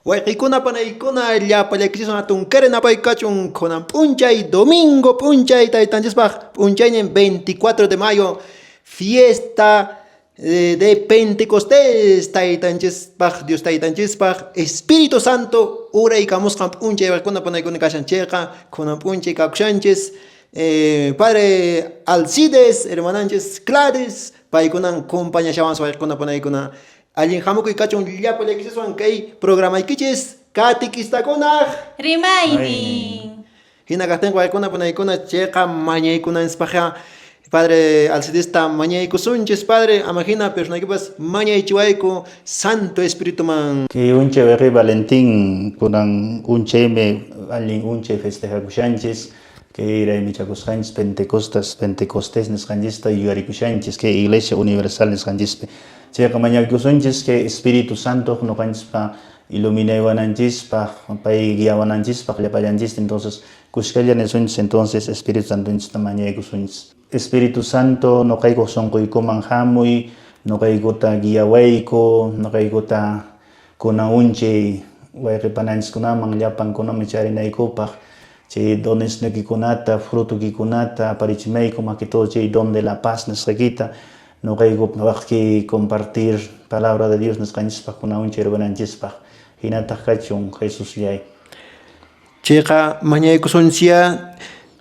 Wayqiykuna panaykuna llapallaykichiswan hatun kari napaykachun kunan p'unchay domingo p'unchay taytanchispaq p'unchaynin 24 de mayo fiesta de Pentecostés taytanchispaq Dios taytanchispaq Espíritu Santo uraykamusqan p'unchay wayqikuna panaykuna kashan chayqa kunan p'unchay kakushanchis padre Alcides hermananchis Gladys paykunan compañashawansi wayqikuna panaykuna Allin hamukuy kachun llapallaykichiswan kay programaykichis katikistakunaq rimaynin. Hina kaqtinqa waykuna panaykuna chayqa mañaykunanchispaqqa Padre Alcidesta mañaykusunchis Padre ama hina personaykipas mañaychiwayku Santo Espirituman. Kay unchay wayqey Valentín kunan unchaymi allin unchay festejakushanchis kay raymichakusqanchis Pentecostas Pentecostés nisqanchista yuyarikushanchis kay Iglesia Universal nisqanchispi. Chayqa mañakusunchis kay Espíritu Santoq noqanchispa iluminaywananchispaq, pay guiawananchispaq llapallanchista, entonces kuskalla nisunchis, entonces Espíritu Santonchista mañaykusunchis. Espíritu Santo, noqaykuq sonqoykuman hamuy, noqaykuta guiawayku, noqaykuta kunan unchay wayqe pananchiskunaman llapankunaman charinaykupaq, chay donesniykikunata, frutoykikunata aparichimayku, más que todo chay don de la paz nisqaykita, Noqaykupaq kay compartir palabra de Dios nisqanchispaq kunan unchay ruwananchispaq. Hinataq kachun, Jesusllay. Chayqa mañaykusunchisyá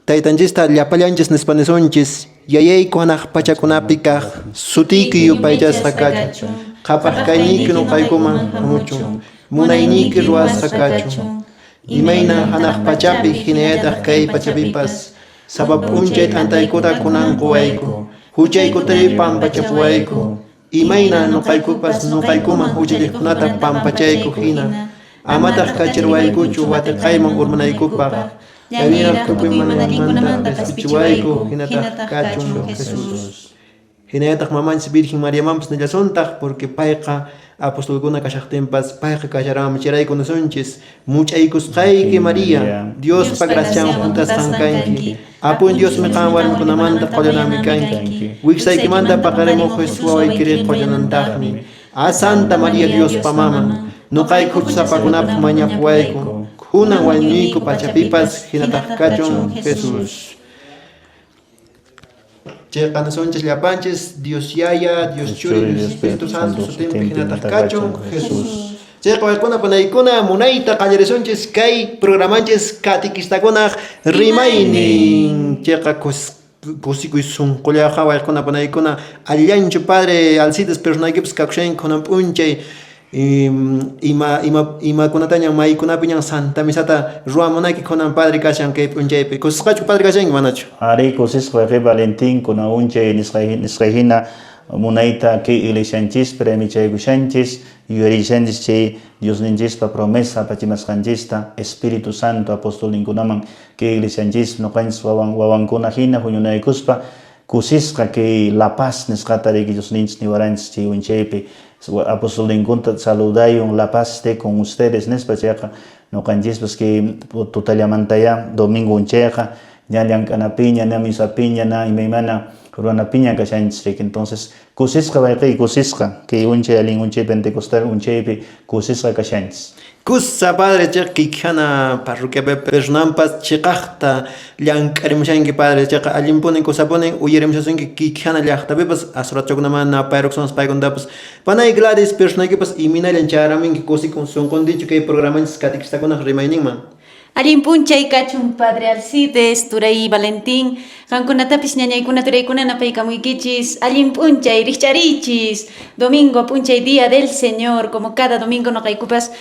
Taytanchista llapallanchis nispa nisunchis, Yayayku hanaq pachakunapi kaq, sutiyki yupaychasqa kachun, qhapaq kayniyki noqaykuman hamuchun, munayniyki ruwasqa kachun, imaynan hanaq pachapi hinallataq kay pachapipas. Sapa p'unchay t'antaykuta kunan quwayku, huchaykutari pampachapuwayku, imayna noqaykupas noqaykuman huchalliqkunata pampachayku hina, amataq kachirwaykuchu watiqayman urmanaykupaq, llamiraq tukuy mana allinkunamanta qespichiwayku, hinataq kachun Jesús. Hinallataq mamanchis Virgen Mariamanpas nillasuntaq, porque payqa apostolkuna kashaqtinpas payqa kasharanmi. Chayrayku nisunchis, Much'aykusqayki María, Diospa gracianwan hunt'asqan kanki. Apun Diosmi qan warmikunamanta qollananmi kanki. Wiksaykimanta paqarimuq Jesús wawaykiri qollanantaqmi. A Santa María Diospa maman, noqayku huchasapakunapaq mañapuwayku, kunan wañuyku pachapipas hinataq kachun Jesús. Chayqa nisunchis llapanchis Dios Yaya, Dios Churi, Dios Espíritu Santo sutinpi hinataq kachun Jesús. Chayqa waykuna panaykuna munayta qallarisunchis kay programanchis katikistakunaq rimaynin. Chayqa kusikuy sunqullaqa waykuna panaykuna allillanchu padre Alcides personaykipas kakushanki kunan p'unchay Ima ima imakunatañan maykunapiñan Santa Misata ruwamunayki kunan padre kashan kay p'unchaypi? Kusisqachu padre kashanki manachu? Arí, kusisqa wayqey Valentín, kunan unchay nisqay nisqay hina munayta kay iglesianchispi raymichaykushanchis, yuyarishanchis chay Diosninchispa promesa apachimasqanchista, Espíritu Santo apostolninkunaman kay iglesianchispi noqanchis wawan wawankuna hina huñunaykuspa kusisqa kay La Paz nisqata riki Diosninchis niwaranchis chay unchaypi apostolninkunata saludayun La Paz esté con ustedes nispa chayqa noqanchispas kay tutallamantayá domingo unchayqa ña llank'anapiña ña misapiña ña imaymana ruwanapiña kashanchis riki entonces kusisqa wayqey kusisqa kay unchay allin unchay pentecostal unchaypi kusisqa kashanchis. Kusa padre chayqa kikhana parroquiapi personanpas chiqaqta llank'arimushanki padre chayqa allinpunin kusapunin uyarimushasunki kikhana llaqtapipas asurachakunaman napayrukusunpas paykunatapas panay Gladys personaykipas imaynallan chayaramunki kusikun sunquntichu kay programanchis katikistakunaq rimayninman. Allin p'unchay kachun Padre Alcides, turay Valentín, qankunatapis ñañaykuna turaykuna napaykamuykichis, allin p'unchay rikch'ariychis, domingo p'unchay día del Señor, como cada domingo noqaykupas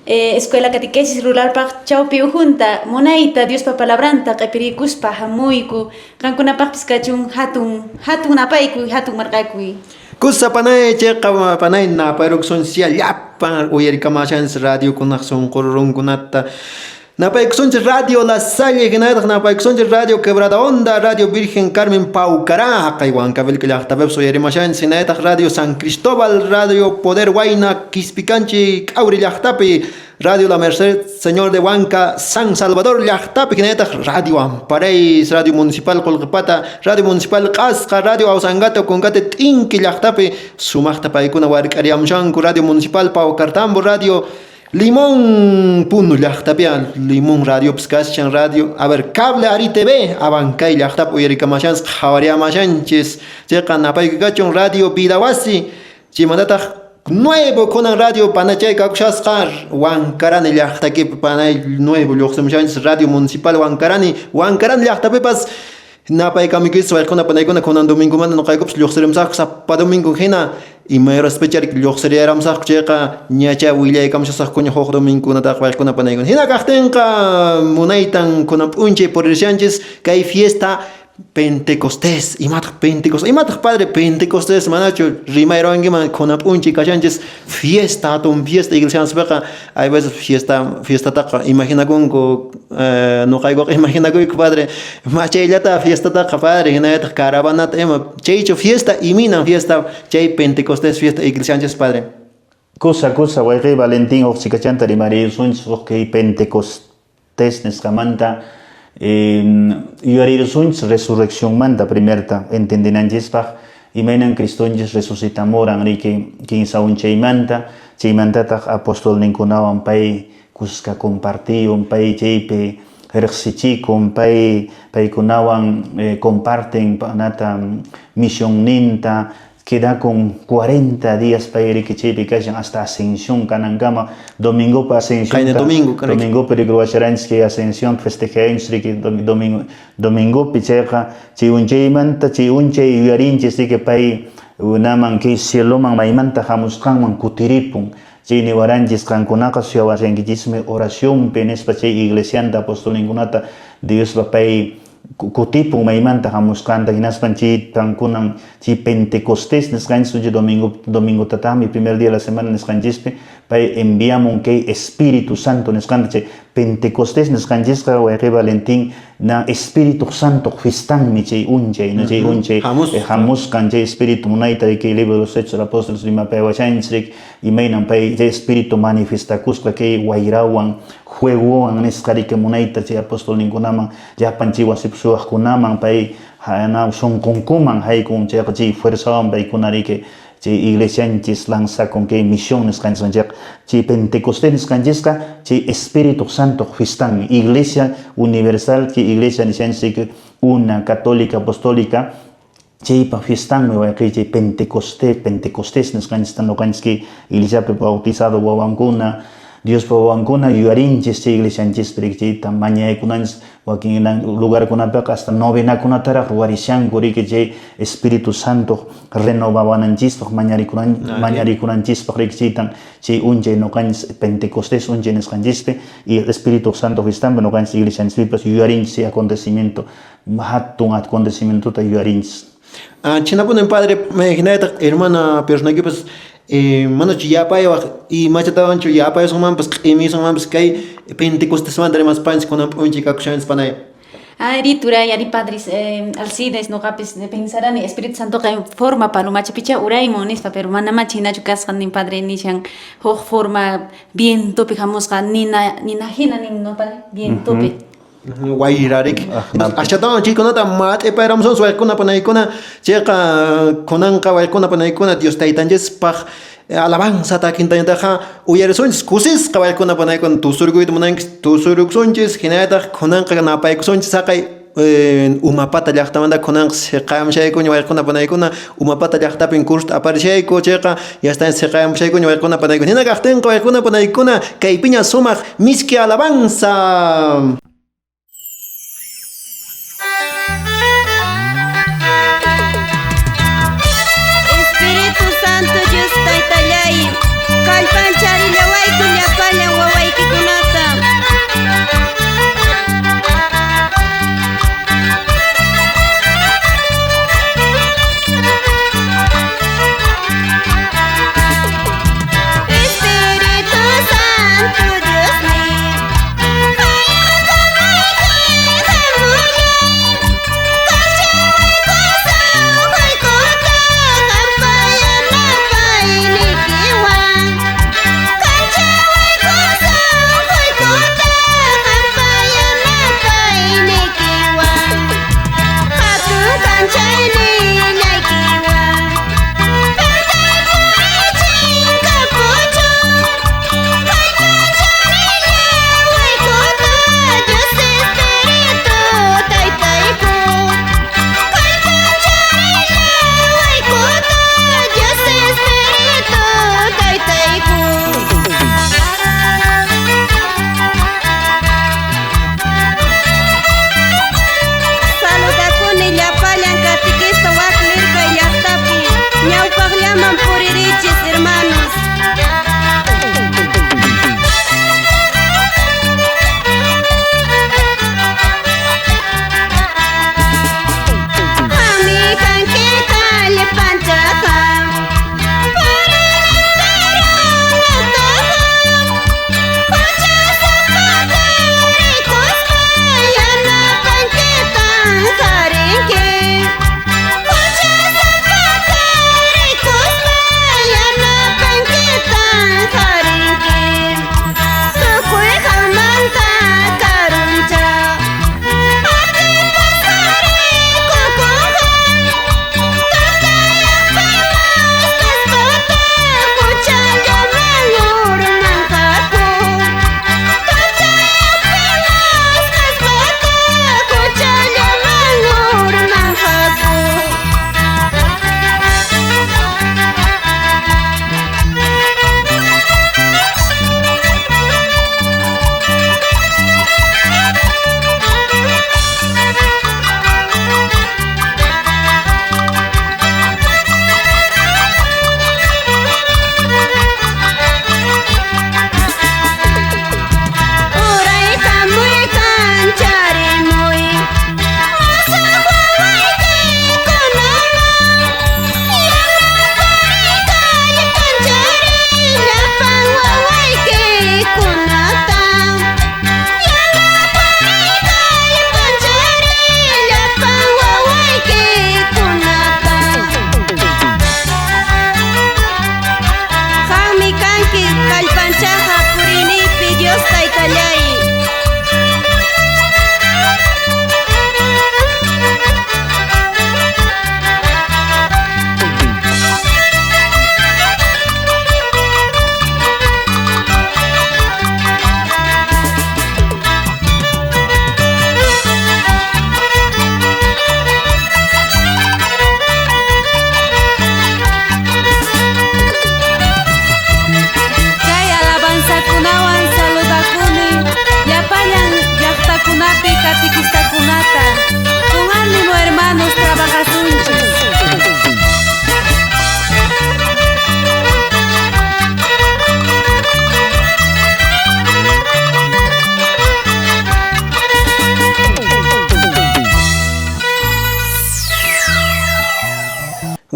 escuela catequesis ruralpaq chawpi ukhunta munayta Diospa palabranta q'ipiriykuspa hamuyku, qankunapaqpis kachun hatun hatun napaykuy, hatun marqakuy. Kusa panay chayqa panay napayrukusunchis llapan uyarikamashanchis radiokunaq sunqururunkunata. Napaykusunchis Radio La Salle hinallataq napaykusunchis Radio Quebrada Honda, Radio Virgen Carmen Paucará, haqay Huancavilca llaqtapipas uyarimashanchis hinallataq Radio San Cristóbal, Radio Poder Huayna Quispicanchi K'awri llaqtapi, Radio La Merced Señor de Huanca San Salvador llaqtapi hinallataq Radio Amparay, Radio Municipal Qullqipata, Radio Municipal Q'asqa, Radio Ausangate Ocongate T'inki llaqtapi sumaqta paykuna wark'ariyamushanku, Radio Municipal Paucartambo, Radio. Limón Puno llaqtapi Limón Radio kashan radio. A ver, Cable Ari TV, Abancay llaqtapi uyarikamashanchis qhawariamashanchis. Chayqa napayku Radio Vida Wasi. Chaymantataq nuevo kunan radio panachay kakushasqa Huancarani llaqtakipi panay nuevo lluqsimushanchis Radio Municipal Huancarani. Huancarani llaqtapipas napaykamuykichis waykuna panaykuna kunan domingomanta nuqaykupas lluqsirimusaqku sapa domingo hina imayraspichari lluqsiriyaramsaqku chayqa ñacha willaykamushasaqkuña huk domingokunataqa waykuna panaykuna. Hina kaqtinqa munaytan kunan p'unchay puririshanchis kay fiesta Pentecostés, imataq Pentecostés, imataq padre Pentecostés manachu rimayrawankiman kunan p'unchay kashanchis fiesta, hatun fiesta iglesianspiqa hay veces fiesta fiestataqa imaginakunku nuqaykuqa imaginakuyku padre machayllata fiestataqa padre hinallataq caravanata ima chaychu fiesta iminan fiesta chay Pentecostés fiesta iglesianchis padre. Kusa kusa wayqi Valentín huk chikachanta rimariyusunchis huk kay Pentecostés nisqamanta yuyarirusunchis resurreccionmanta primerta entendinanchispaq imaynan Cristonchis resucitamuran riki kinsa unchaymanta chaymantataq apostolninkunawan pay kuska compartiyun pay chaypi riqsichikun pay paykunawan comparten nata misionninta quedakun 40 días pay riki chaypi kashan hasta ascensión kanankama domingopa ascensión Qayna domingo domingopi riki ruwasharanchis kay ascensión festejanchis riki domingo domingopi chayqa chay unchaymanta chay unchay yuyarinchis riki pay naman kay cieloman maymanta hamusqanman kutiripun chay niwaranchis qankunaqa suyawashankichismi oracionpi nispa chay iglesianta apostolninkunata Diospa pay kutipun maymanta hamusqanta hinaspan chay qankunan chay Pentecostés nisqanchis chay domingo domingotataqmi primer día de la semana nisqanchispi pay enviamun kay Espíritu Santo nisqanta chay Pentecostés nisqanchisqa wayqi Valentín na Espíritu Santo fiestanmi chay unchay no chay unchay hamusqan chay Espíritu munayta kay libro de los Hechos de los Apóstoles rimapayawashanchis rik imaynan pay chay Espíritu manifestakusqa kay wayrawan juegowan nisqa riki munayta chay apostolninkunaman llapan chay wasipi suwaqkunaman pay sunqunkuman haykun chayqa chay fuerzawan paykuna riki chay iglesianchis lanzakun kay misión nisqanchis chayqa chay Pentecostés nisqanchisqa chay Espíritu Santo fiestanmi iglesia universal chay iglesia nishanchis una católica apostólica chaypa fiestanmi wayqi chay Pentecostés Pentecostés nisqanchista nuqanchis kay iglesiapi bautizado wawankuna Diospa wawankuna yuyarinchis chay iglesianchispi chayta mañaykunanchis wakin lugarkunapiqa hasta novenakunataraq ruwarishanku riki chay Espíritu Santo renovawananchispaq mañarikunanchispaq riki chaytan chay unchay nuqanchis Pentecostés unchay nisqanchispi y Espíritu Santo fiestanpi nuqanchis iglesianchispipas yuyarinchis chay acontecimiento hatun acontecimientota yuyarinchis. Chhinapunin padre hinallataq hermana personaykipas manachu yapaywaq imachatawanchu yapayusunmanpas q'imisunmanpas kay Pentecostesmanta rimaspanchis kunan p'unchay kakushanchis panay. Ari turay, ari padres, Alcides, nuqapis pensarani Espíritu Santoqa en forma palomachapicha uraymun nispa, pero manamá chhaynachu kasqa nin padre nishan huk forma vientopi hamusqa nina nina hina nin no padre vientopi. Wayrarik aschatawan chaykunata mat'ipayramusunchis waykuna panaykuna chayqa kunanqa waykuna panaykuna Dios taytanchispaq alabanza takintañataqa uyarisunchis kusisqa waykuna panaykuna tusurkuyta munanchis tusurkusunchis hinallataq kunanqa napaykusunchis haqay Umapata llaqtamanta kunanqa siqayamushaykuña waykuna panaykuna Umapata llaqtapin curso aparishayku chayqa yastan siqayamushaykuña waykuna panaykuna hina kaqtinqa waykuna panaykuna kaypiña sumaq miski alabanza. Espíritu Santo Dios taytallay kallpancharilawayku llapallan wawaykikunata. Espíritu Santo Dios mío.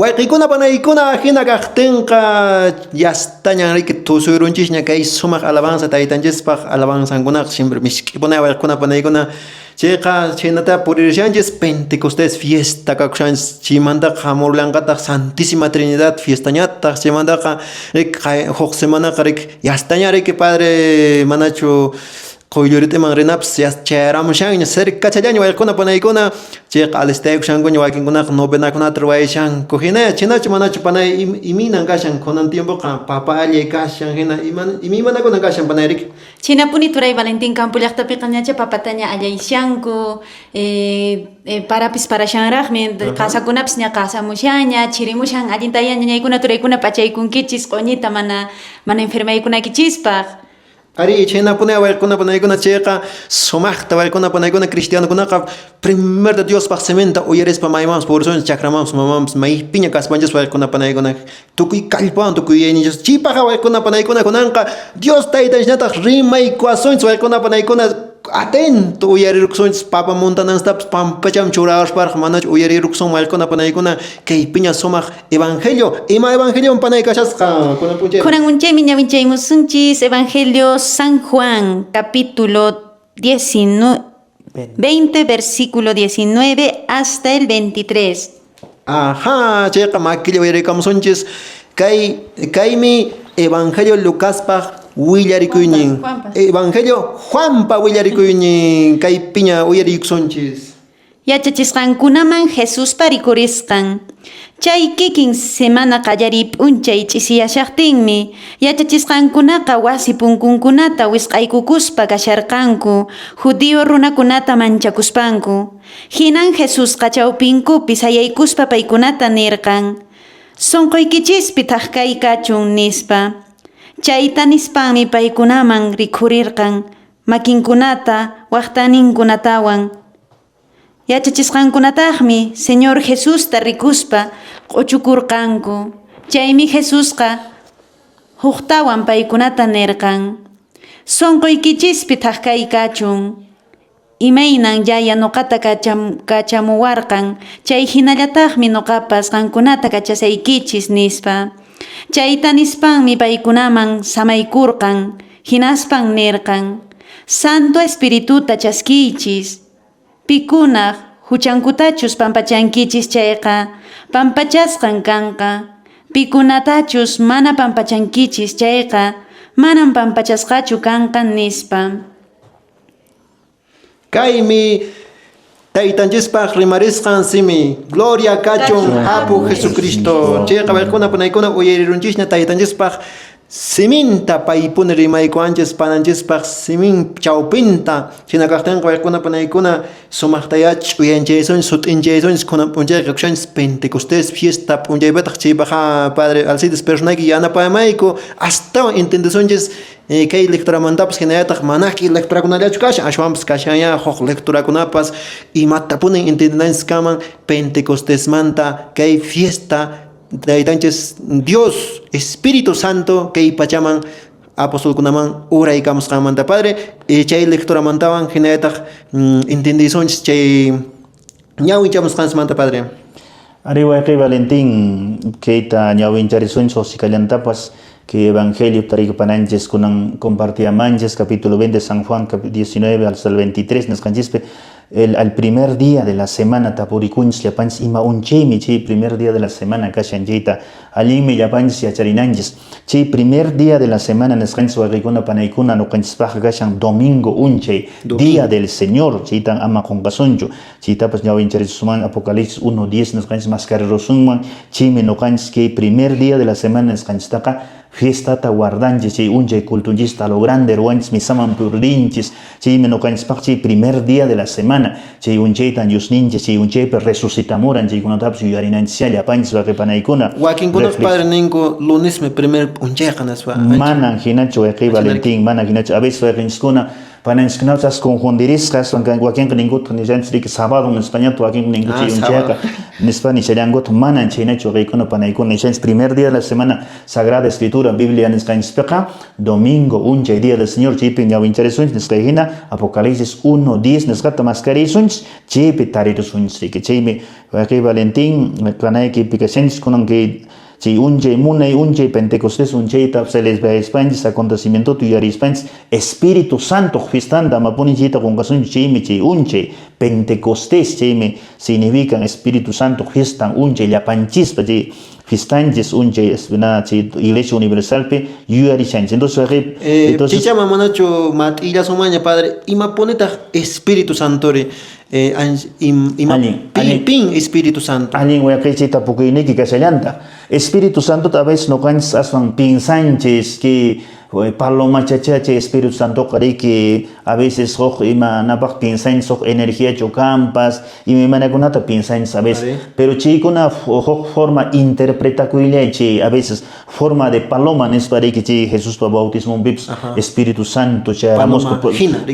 Wayqikuna panaykuna hina kaqtinqa yastañan riki tusuyrunchisña kay sumaq alabanza taytanchispaq alabanzankunaqa siempre misk'ipuna wayqikuna panaykuna chayqa chhaynata puririshanchis Pentecostés fiesta kakushanchis chaymantaqa hamurllanqataq Santísima Trinidad fiestañataq chaymantaqa riki huk semanaqa riki yastaña riki padre manachu Quylluritiman rinapis chayaramushanña cercachallaña wayquna panaykuna chayqa alistaykushankuña wakinkunaqa novenakunata ruwayashanku hina chhinachu manachu panay imaynan kashan kunan tiempoqa papa allay kashan hina imaymanakuna kashan panay riki. Chhinapuni turay Valentín campo llaqtapiqa ñacha papataña allayashanku parapis parashanraqmi qasakunapis ña qasamushanña chirimushan allintayá ñañaykuna turaykuna p'achaykunkichis q'uñita mana mana enfermaykunaykichispaq. Arí, chhaynapuni wayqikuna panaykuna chayqa sumaqta wayqikuna panaykuna cristianokunaqa primerta Diospaq siminta uyarispa maymanpas purisunchis chakramanpas mamanpas maypiña kaspanchispas wayqikuna panaykuna tukuy kallpawan tukuy yuyayninchis chaypaqqa wayqikuna panaykuna kunanqa Dios taytanchisñataq rimaykuwasunchis wayqikuna panaykuna atento uyarirkusunchis papa montananstapas pampachaman churarusparaq manachu uyarirukusun wayqikuna panaykuna kaypiña sumaq Evangelio, ima evangelion panay kashasqa kunan p'unchaypi? Kunan p'unchaymi ñawinchaymusunchis Evangelio San Juan, capítulo 20, versículo 19 hasta el 23. Ajá, chayqa makilla uyarikamusunchis. Kay kaymi Evangelio Lucaspaq willarikuynin. Evangelio Juanpa willarikuynin kaypiña uyarikusunchis. Yachachisqankunaman Jesuspa rikurisqan. Chay kikin semana qallariy p'unchay ch'isiyashaqtinmi, yachachisqankunaqa wasi punkunkunata wisq'aykukuspa kasharqanku, judío runakunata manchakuspanku. Hinan Jesusqa chawpinkupi sayaykuspa paykunata nirqan, Sonqoykichispi thak-kay kachun, nispa. Chayta nispanmi paykunaman rikhurirqan makinkunata waqtaninkunatawan. Yachachisqankunataqmi Señor Jesusta rikuspa q'uchukurqanku. Chaymi Jesusqa huktawan paykunata nirqan, Sonqoykichispi thak-kay kachun. Imaynan Yaya noqata kachamuwarqan, chay hinallataqmi noqapas qankunata kachasaykichis, nispa. Chayta nispanmi paykunaman samaykurqan, hinaspan nirqan, Santo Espirituta chaskiychis. Pikunaq huchankutachus pampachankichis chayqa, pampachasqan kanqa. Pikunatachus mana pampachankichis chayqa, manan pampachasqachu kanqa, nispa. Kaymi Taytanchispaq rimarisqan simi. Gloria kachun Apu Jesucristo. Chayqa wayqikuna panaykuna uyarirunchishna Taytanchispaq siminta paypuni rimaykuwanchis pananchispaq simin chawpinta. Hina kaqtinqa wayqikuna panaykuna sumaqtayá ch'uyanchaysunchis sut'inchaysunchis kunan p'unchayqa kushanchis Pentecostés fiesta p'unchaypitaq chaypaqqa Padre Alcides personayki yanapamayku astawan entendesunchis kay lecturamantapas hinallataq manaki lecturakunallachu kashan ashwanpas kashanyá huk lecturakunapas imatapunin entendenanchis kanman Pentecostesmanta kay fiesta Taytanchis Dios Espíritu Santo kay pachaman apostolkunaman uraykamusqanmanta Padre chay lecturamantawan hinallataq entendeysunchis chay ñawinchamusqanchismanta Padre. Arí wayqey Valentín, kayta ñawincharisunchis huk kay Evangelio tarikupananchis kunan compartiamanchis capítulo 20 San Juan 19 hasta el 23 nisqanchispi el al primer día de la semana tapurikunchis llapanchis ima unchaymi chay primer día de la semana kashan chayta allinmi llapanchis yacharinanchis chay primer día de la semana nisqanchis wayqiykuna panaykuna ñuqanchispaqqa kashan domingo unchay día del Señor chaytan ama qunqasunchu chaytapas ñawincharisunman Apocalipsis 1:10 nisqanchis maskarirusunman chaymi ñuqanchis kay primer día de la semana nisqanchistaqa fiestata guardanchis chay unchay cultunchista a lo grande ruwanchis misaman purinchis chaymi ñuqanchispaq chay primer día de la semana chay unchaytan Diosninchis chay unchaypi resucitamuran chaykunatapas yuyarinanchis llapanchis wayqipanaykuna. Wakinkunaq padre ninku lunesmi primer p'unchayqa nispa. Manan hinachu wayqiy Valentín, manan hinachu a veces wayqinchiskuna. Pananchikkunapas as confundirisqas wakinqa ninkutaq nishanchis riki sábado nispañataq wakinqa ninku chay unchayqa nispa nishallankutaq manan chhaynachu wawqiykuna panaykuna nishanchis primer día de la semana Sagrada Escritura Biblia nisqanchispiqa domingo unchay día del Señor chaypi ñawincharisunchis nisqay hina Apocalipsis 1:10 nisqata maskarisunchis chaypi tarirusunchis riki chaymi wawqiy Valentín panaykipi kashanchis kunan kay chay unchay munay unchay Pentecostés unchayta celebraspanchis acontecimientota yuyarispanchis Espíritu Santoq fiestanta amapuni chayta qonqasunchu chaymi chay unchay Pentecostés chaymi significan Espíritu Santoq fiestan unchay llapanchispa chay fiestanchis unchay na chay Iglesia Universalpi yuyarishanchis. Entonces, entonces chichama manachu mat'illasumanña padre imapunitaq Espíritu Santori ima pin Espíritu Santo? Allin wayqeychay tapukuyniyki kashallantaq. Espíritu Santota a veces noqanchis aswan piensanchis que palomachacha chay Espíritu Santoqa riki a veces huk imanapaq piensanchis huk energiachu kanpas imaymanakunata piensanchis a veces pero chaykuna huk forma interpretakuylay chay a veces forma de paloma nispa riki chay Jesuspa bautismonpipas Espíritu Santo chayaramusqa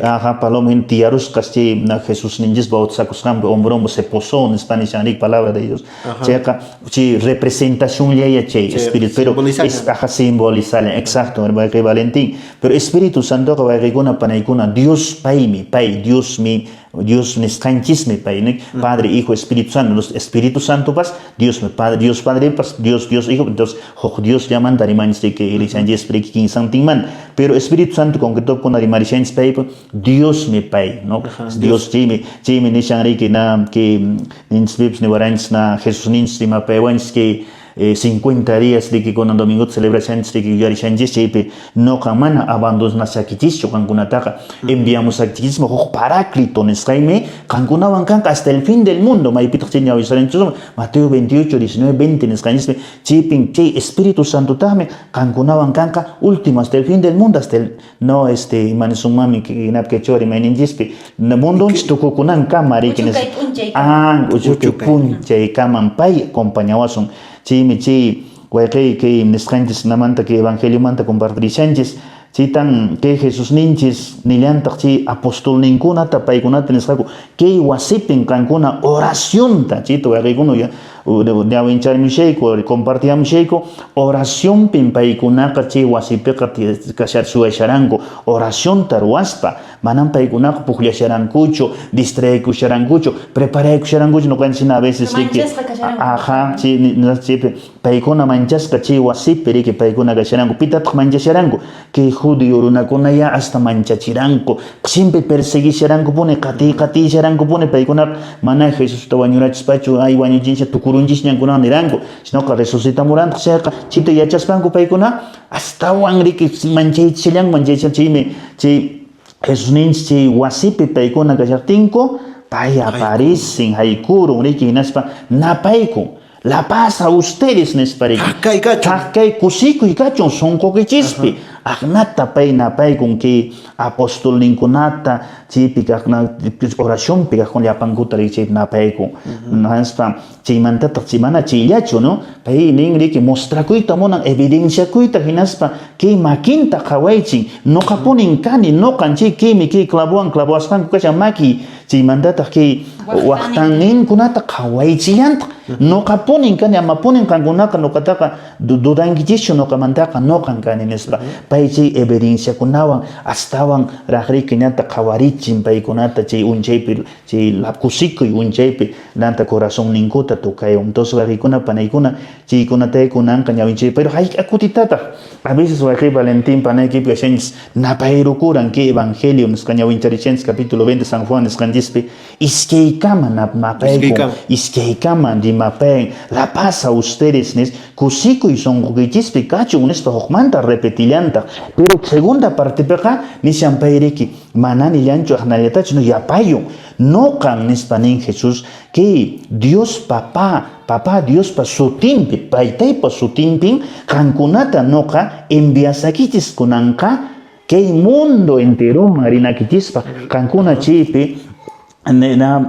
ajá paloma hina tiyarusqas chay na Jesusninchis bautizakusqanpi hombronpi se posó nispa nishan riki palabra de Dios chayqa chay representacionllaya chay Espíritu pero es ajá simbolizallan exacto wayqey Valentín pero Espíritu Santoqa wayqeykuna panaykuna Dios paymi pay Diosmi Dios nisqanchismi pay nik Padre, Hijo, Espíritu Santo. Entonces, Espíritu Santopas Diosmi, Padre, Dios Padrepas, Dios, Dios Hijo, entonces huk Dios llamanta rimanchis que iglesianchis riki kinsantinmanta. Pero Espíritu Santo concreto kuna rimarishanchis paypa Diosmi pay, no? Dios chaymi, chaymi nishan riki na que ninchispipas niwaranchis na Jesús ninchis rimapaywanchis que 50 días riki kunan domingota celebrashanchis riki yuyarishanchis chaypi noqa mana abandonasakichischu qankunataqa enviamusakichismi huk paráclito nisqaymi qankunawan kanqa hasta el fin del mundo maypitaq chay ñawisaranchis Mateo 28, 19, 20 nisqanchismi chaypin chay Espíritu Santotaqmi qankunawan kanqa último hasta el fin del mundo hasta el no este ima nisunmanmi hinapi quechua rimayninchispi mundonchis tukukunankama riki uchuchay p'unchaykaman pay acompañawasun chaymi chay wayqey kay nisqanchis namanta kay evangeliomanta compartirishanchis chaytan kay Jesusninchis nillantaq chay apostolninkunata paykunata nisqaku kay wasipin qankuna oracionta chayta wayqeykuna ñawincharmushayku compartiamushayku oracionpin paykunaqa chay wasipiqa suwasharanku oracionta ruwaspa manan paykunaqa pukllasharankuchu distraekusharankuchu preparaykusharankuchu noqanchis hina a veces riki ajá chaypi paykuna manchasqa chay wasipi riki paykuna kasharanku pitataq manchasharanku kay judío runakuna ya hasta manchachiranku siempre perseguisharankupuni qatiy qatiysharankupuni paykunaqa mana Jesusta wañurachispachu ay wañuchinsha tukurunchisñan kunan niranku sinoqa resucitamurantaq chayqa chayta yachaspanku paykuna astawan riki manchaychishallanku manchaychishallanku chaymi chay Jesusninchis chay wasipi paykuna kashaqtinku pay aparecen haykurun riki hinaspa napaykun la paz a ustedes nispa riki Thak kay kachun. Thak kay kusikuy kachun sonqoykichispi aqnata pay napaykun kay apostolninkunata chaypi kaqna oracionpi kaqkuna llapankuta riki chaypi napaykun hinaspa chaymantataq chay mana chayllachu no pay nin riki mostrakuyta munan evidenciakuyta hinaspa kay makinta qhawaychin noqapunin kani noqan chay kaymi kay clavowan clavowasqanku kashan makiy chaymantataq kay waqtanninkunata qhawaychillantaq noqapunin kani amapunin qankunaqa noqataqa dudankichischu noqamantaqa noqan kani nispa pay chay evidenciakunawan astawan raqriki ñata qhawarichin paykunata chay unchaypi chay kusikuy unchaypi nanta corazonninkuta tocaywan entonces wayqeykuna panaykuna chaykunatay kunanqa ñawinchay pero hayk'a kutitataq a veces wayqey Valentín panaykipi kashanchis napayrukuran kay evangelio nisqa ñawincharichanchis capítulo 20 San Juan nisqanchispi iskaykama napaykun iskaykama rimapayan la paz a ustedes nis kusikuy sonqoykichispi kachun nispa hukmanta repetillantaq pero segunda partepiqa nishan pay riki mana nillanchu aqnallatachu no yapayun noqan nispa nin Jesús kay Dios papá papá Diospa sutinpi paytaypa sutinpin qankunata noqa enviasakichis kunanqa kay mundo enteroman rinakichispa qankuna chaypi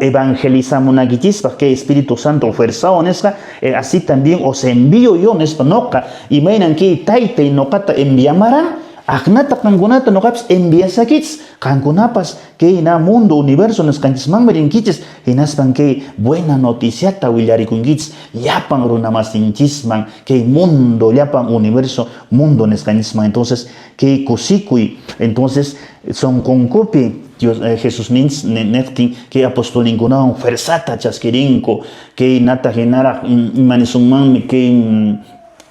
evangelizamunaykichispaq kay Espíritu Santo fuerzawan nisqa así también os envío yo nispa noqa imaynan kay taytay noqata enviamaran Aqnata qankunata noqapis enviasakichis, qankunapas kay na mundo universo nisqanchismanmi rinkichis, hinaspan kay buena noticiata willarikunkichis llapan runamasinchisman, kay mundo llapan universo mundo nisqanchisman. Entonces kay kusikuy, entonces sonqonkupi Dios Jesusninchis niqtin kay apostolninkunawan fuerzata chaskirinku, kay nata hinaraq imanisunmanmi kay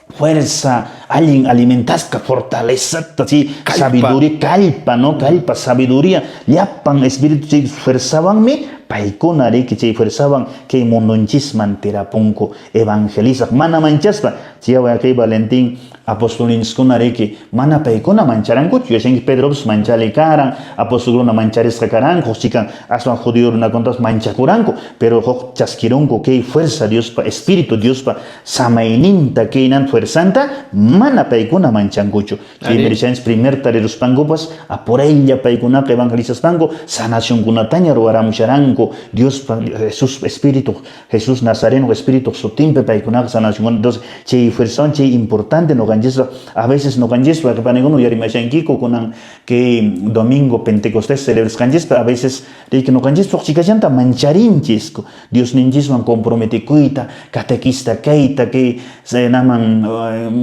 fuerza allin alimentasqa fortalezata chay sabiduría kallpa, no kallpa sabiduría llapan espíritu chay fuerzawanmi paykuna riki chay fuerzawan kay mundonchisman tirapunku evangelizaq mana manchaspa. Chay kay Valentín apostolninchiskuna riki mana paykuna mancharankuchu, yachanki Pedropas manchali karan, apostolkuna mancharisqa karanku, chikan aswan judío runakunatapas manchakuranku, pero huk chaskirunku kay fuerza Diospa espíritu Diospa samayninta kaynan fuerzanta mana paykuna manchankuchu. Chaymi rishanchis primerta riruspankupas apuraylla paykunaqa evangelizaspanku sanacionkunataña ruwaramusharanku Diospa Jesús espíritu Jesús Nazareno espíritu sutinpi paykunaqa sanacionkuna. Entonces chay fuerzawan chay importante noqanchispa a veces noqanchispa panikuna uyarimashankiku kunan kay domingo Pentecostés celebrasqanchispa a veces riki noqanchispa chikallanta mancharinchis Diosninchiswan comprometikuyta, catequista kayta, kay naman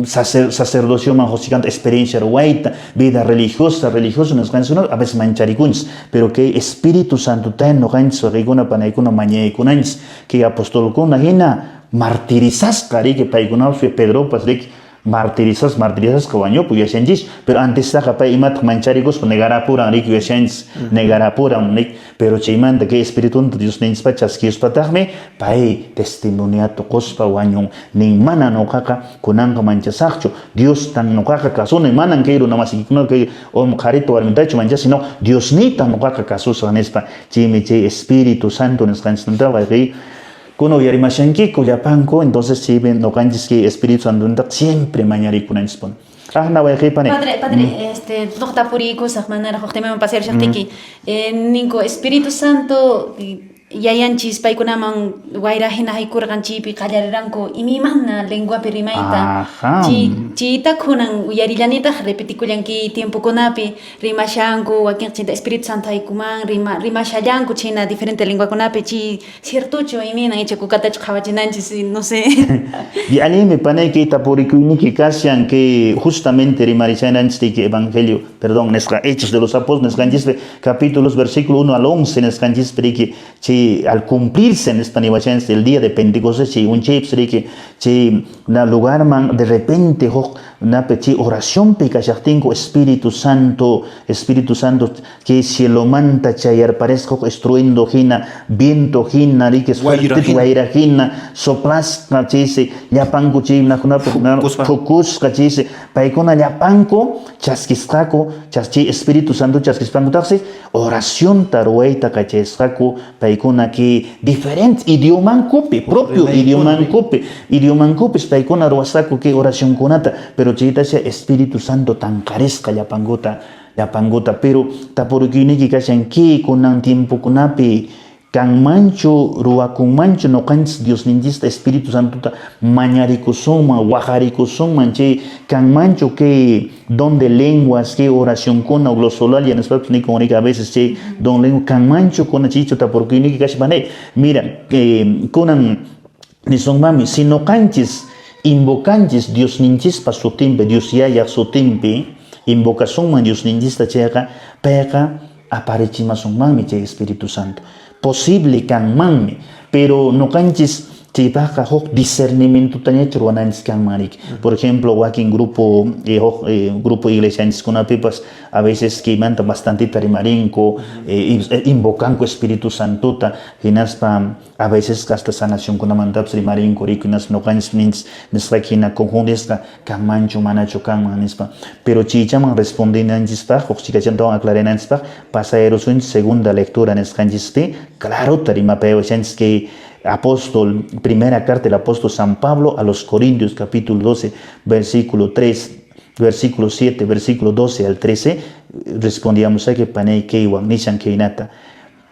sacerdocioman husikanta experiencia ruwayta, vida religiosa, religioso nisqanchiskunata a veces mancharikunchis, pero kay Espíritu Santo noqanchis waqaykuna panaykuna mañaykunanchis, kay apostolkuna hina martirizasqa riki paykunapas Pedropas riki martirizasqa martirizasqa wañupu yachanchis, pero antestaqa pay imataq mancharikuspa negarapuran riki yachanchis, negarapuran rik, pero chaymanta kay Espiritunta Diosninchispa chaskiuspataqmi pay testimoniato quspa wañun nin mana noqaqa kunanqa manchasaqchu, Diostan noqaqa kasuni, manan kay runamasikikuna kay qharita warmitachu manchasaq, sino Diosniytan noqaqa kasusaq nispa. Chaymi chay Espíritu Santo nisqanchismanta wayqiy kuna uyarimashankiku llapanku, entonces chaymi noqanchis kay Espíritu Santonta siempre mañarikunanchispuni. Ahna wayqiy pani. Padre, padre, nuqa tapuriykusaq manaraq huk temaman pasarishaqtiyki. Ninku Espíritu Santo yayanchis paykunaman wayra hina haykurqan chaypi qallariranku imaymana lenguapi rimayta. Chayta kunan uyarillanitaq repetikullanki tiempokunapi rimashanku wakin chinta Espíritu Santo haykuman rimashallanku chayna diferente lenguakunapi chay ciertochu imaynan icha kukatachu qhawachinanchis no sé. Y allinmi panayki tapurikuyniki kashan kay justamente rimarishananchis tiki evangelio, perdón, nisqa Hechos de los Apóstoles nisqanchispi capítulos versículo 1 al 11 nisqanchispi riki chay al cumplirse nispa niwashanchis el día de Pentecostés chay unchaypis riki chay na lugarman de repente huk napi chay oracionpi kashaqtinku Espíritu Santo, Espíritu Santo que cielomanta chayarparesqa huk estruendo hina, viento hina, riki fuerte wayra hina, soplasqa chaysi llapanku chay nakunapi phukusqa chaysi paykuna llapanku chaskisqaku, chay Espíritu Santo chaskispankutaqsi oracionta ruwayta kachasqaku paykuna kay diferente idiomankupi, propio idiomankupi, idiomankupis paykuna ruwasqaku kay oracionkunata, pero chaytasha Espíritu Santo tanqarisqa llapankuta, llapankuta, pero tapurikuyniyki kashan kay kunan tiempokunapi kanmanchu ruwakunmanchu noqanchis Diosninchista Espíritu Santota mañarikusunman, waqarikusunman chay kanmanchu kay don de lenguas, kay oracionkuna glosolalia nispapis nikun riki a veces chay don lengua kanmanchu kuna chaychu tapurikuyniyki kashan panay. Mira, kunan nisunmanmi si noqanchis invocanchis Diosninchispa sutinpi, Dios Yayaq sutinpi invocasunman Diosninchista chayqa payqa aparichimasunmanmi chay Espíritu Santo. Posible kanmanmi, pero noqanchis chaypaqqa huk discernimientotañachu ruwananchis kanman riki. Por ejemplo, wakin grupo huk grupo iglesianchiskunapipas a veces kaymanta bastantita rimarinku, invocanku Espíritu Santota, hinaspa a veces hasta sanacionkunamantapas rimarinku riki, hinaspa noqanchis ninchis nisqayki hina conjundisqa kanmanchu manachu kanman nispa. Pero chaychaman respondinanchispaq huk chikachantawan aclarinanchispaq pasayarusunchis segunda lectura nisqanchispi clarota rimapayawashanchis kay apóstol, primera carta del apóstol San Pablo a los Corintios, capítulo 12, versículo 3, versículo 7, versículo 12 al 13, respondíamos a que panei keiwan nishan keinata.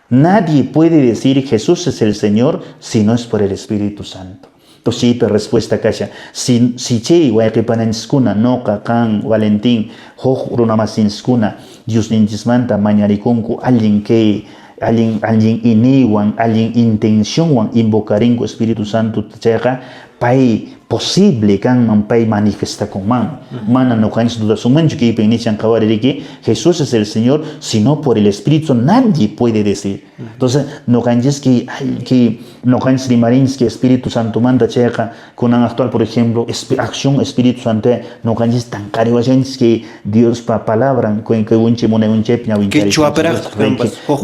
Nadie puede decir Jesús es el Señor si no es por el Espíritu Santo. Entonces chaypi respuesta kashan. Si, si chay wayqipananchiskuna noqa, qan, Valentín, huk runamasinchiskuna Diosninchismanta mañarikunku allin kay allin allin iniywan, allin intencionwan invocarinku Espíritu Santo chayqa pay posible kanman pay manifestakunman. Mana noqanchis dudasunmanchu kaypin nishan qhawaririki Jesús es el Señor, sino por el Espíritu nadie puede decir. Entonces noqanchis kay kay noqanchis rimarinchis kay Espíritu Santomanta chayqa kunan actual por ejemplo acción Espíritu Santo noqanchis tanqariwashanchis kay Diospa palabran kay unchay munay unchaypi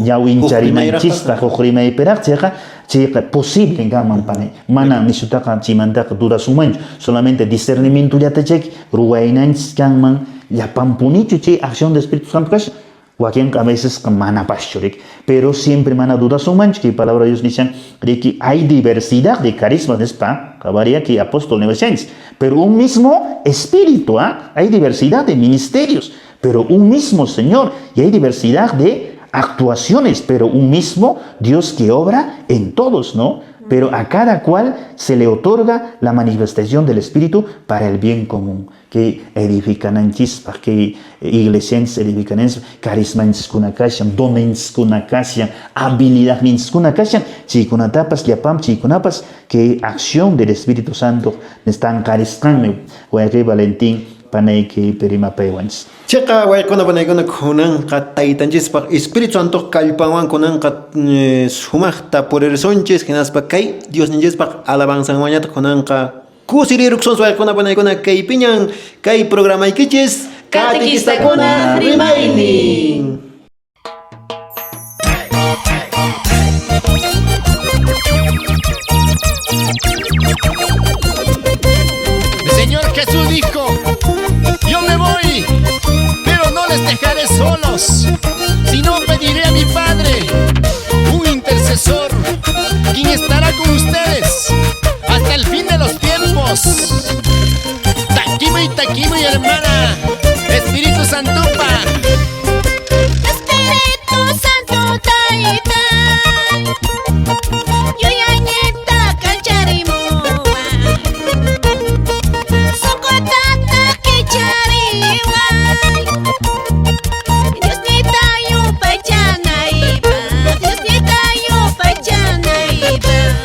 ñawincharinanchista huk rimaypiraq chayqa chayqa posible kanman pani mana nishutaqa chaymantaqa dudasunmanchu solamente discernimientollata chayki ruwaynanchis kanman llapanpunichu chay acción de Espíritu Santo kashan wakinqa a veces manapaschu riki pero siempre mana dudasunmanchu kay palabra Dios nishan riki hay diversidad de carismas nispa qhawaria kay apóstol niwashanchis pero un mismo espíritu, ¿ah? Hay diversidad de ministerios, pero un mismo Señor, y hay diversidad de actuaciones, pero un mismo Dios que obra en todos, ¿no? Pero a cada cual se le otorga la manifestación del Espíritu para el bien común, que edificananchispaq, que iglesianchis edificananchis, carismanchiskuna kashan, doninchiskuna kashan, habilidadninchiskuna kashan, chaykunatapas llapan chaykunapas que acción del Espíritu Santo tanqarisqanmi wayqi Valentín panayki perimapaywanchis. Chiqa waykuna panaykuna kunanqa taytanchispaq Espíritu Santo kallpanwan kunanqa sumaqta purirsunchis hinaspa kay Diosninchispaq alabanzanwanñataq kunanqa kusiriruksunchis waykuna panaykuna kaypiñan kay programaykichis Catequistakuna rimaynin. El Señor Jesús dijo: yo me voy, pero no les dejaré solos, sino pediré a mi Padre un intercesor, quien estará con ustedes hasta el fin de los tiempos. Takimuy, takimuy, hermana, Espíritu Santupa. Espíritu Santo Tayta, yuyaynita kacharimuwan, sunqutata kichariway, Diosnita yupaychanaypaq, Diosnita yupaychanaypaq.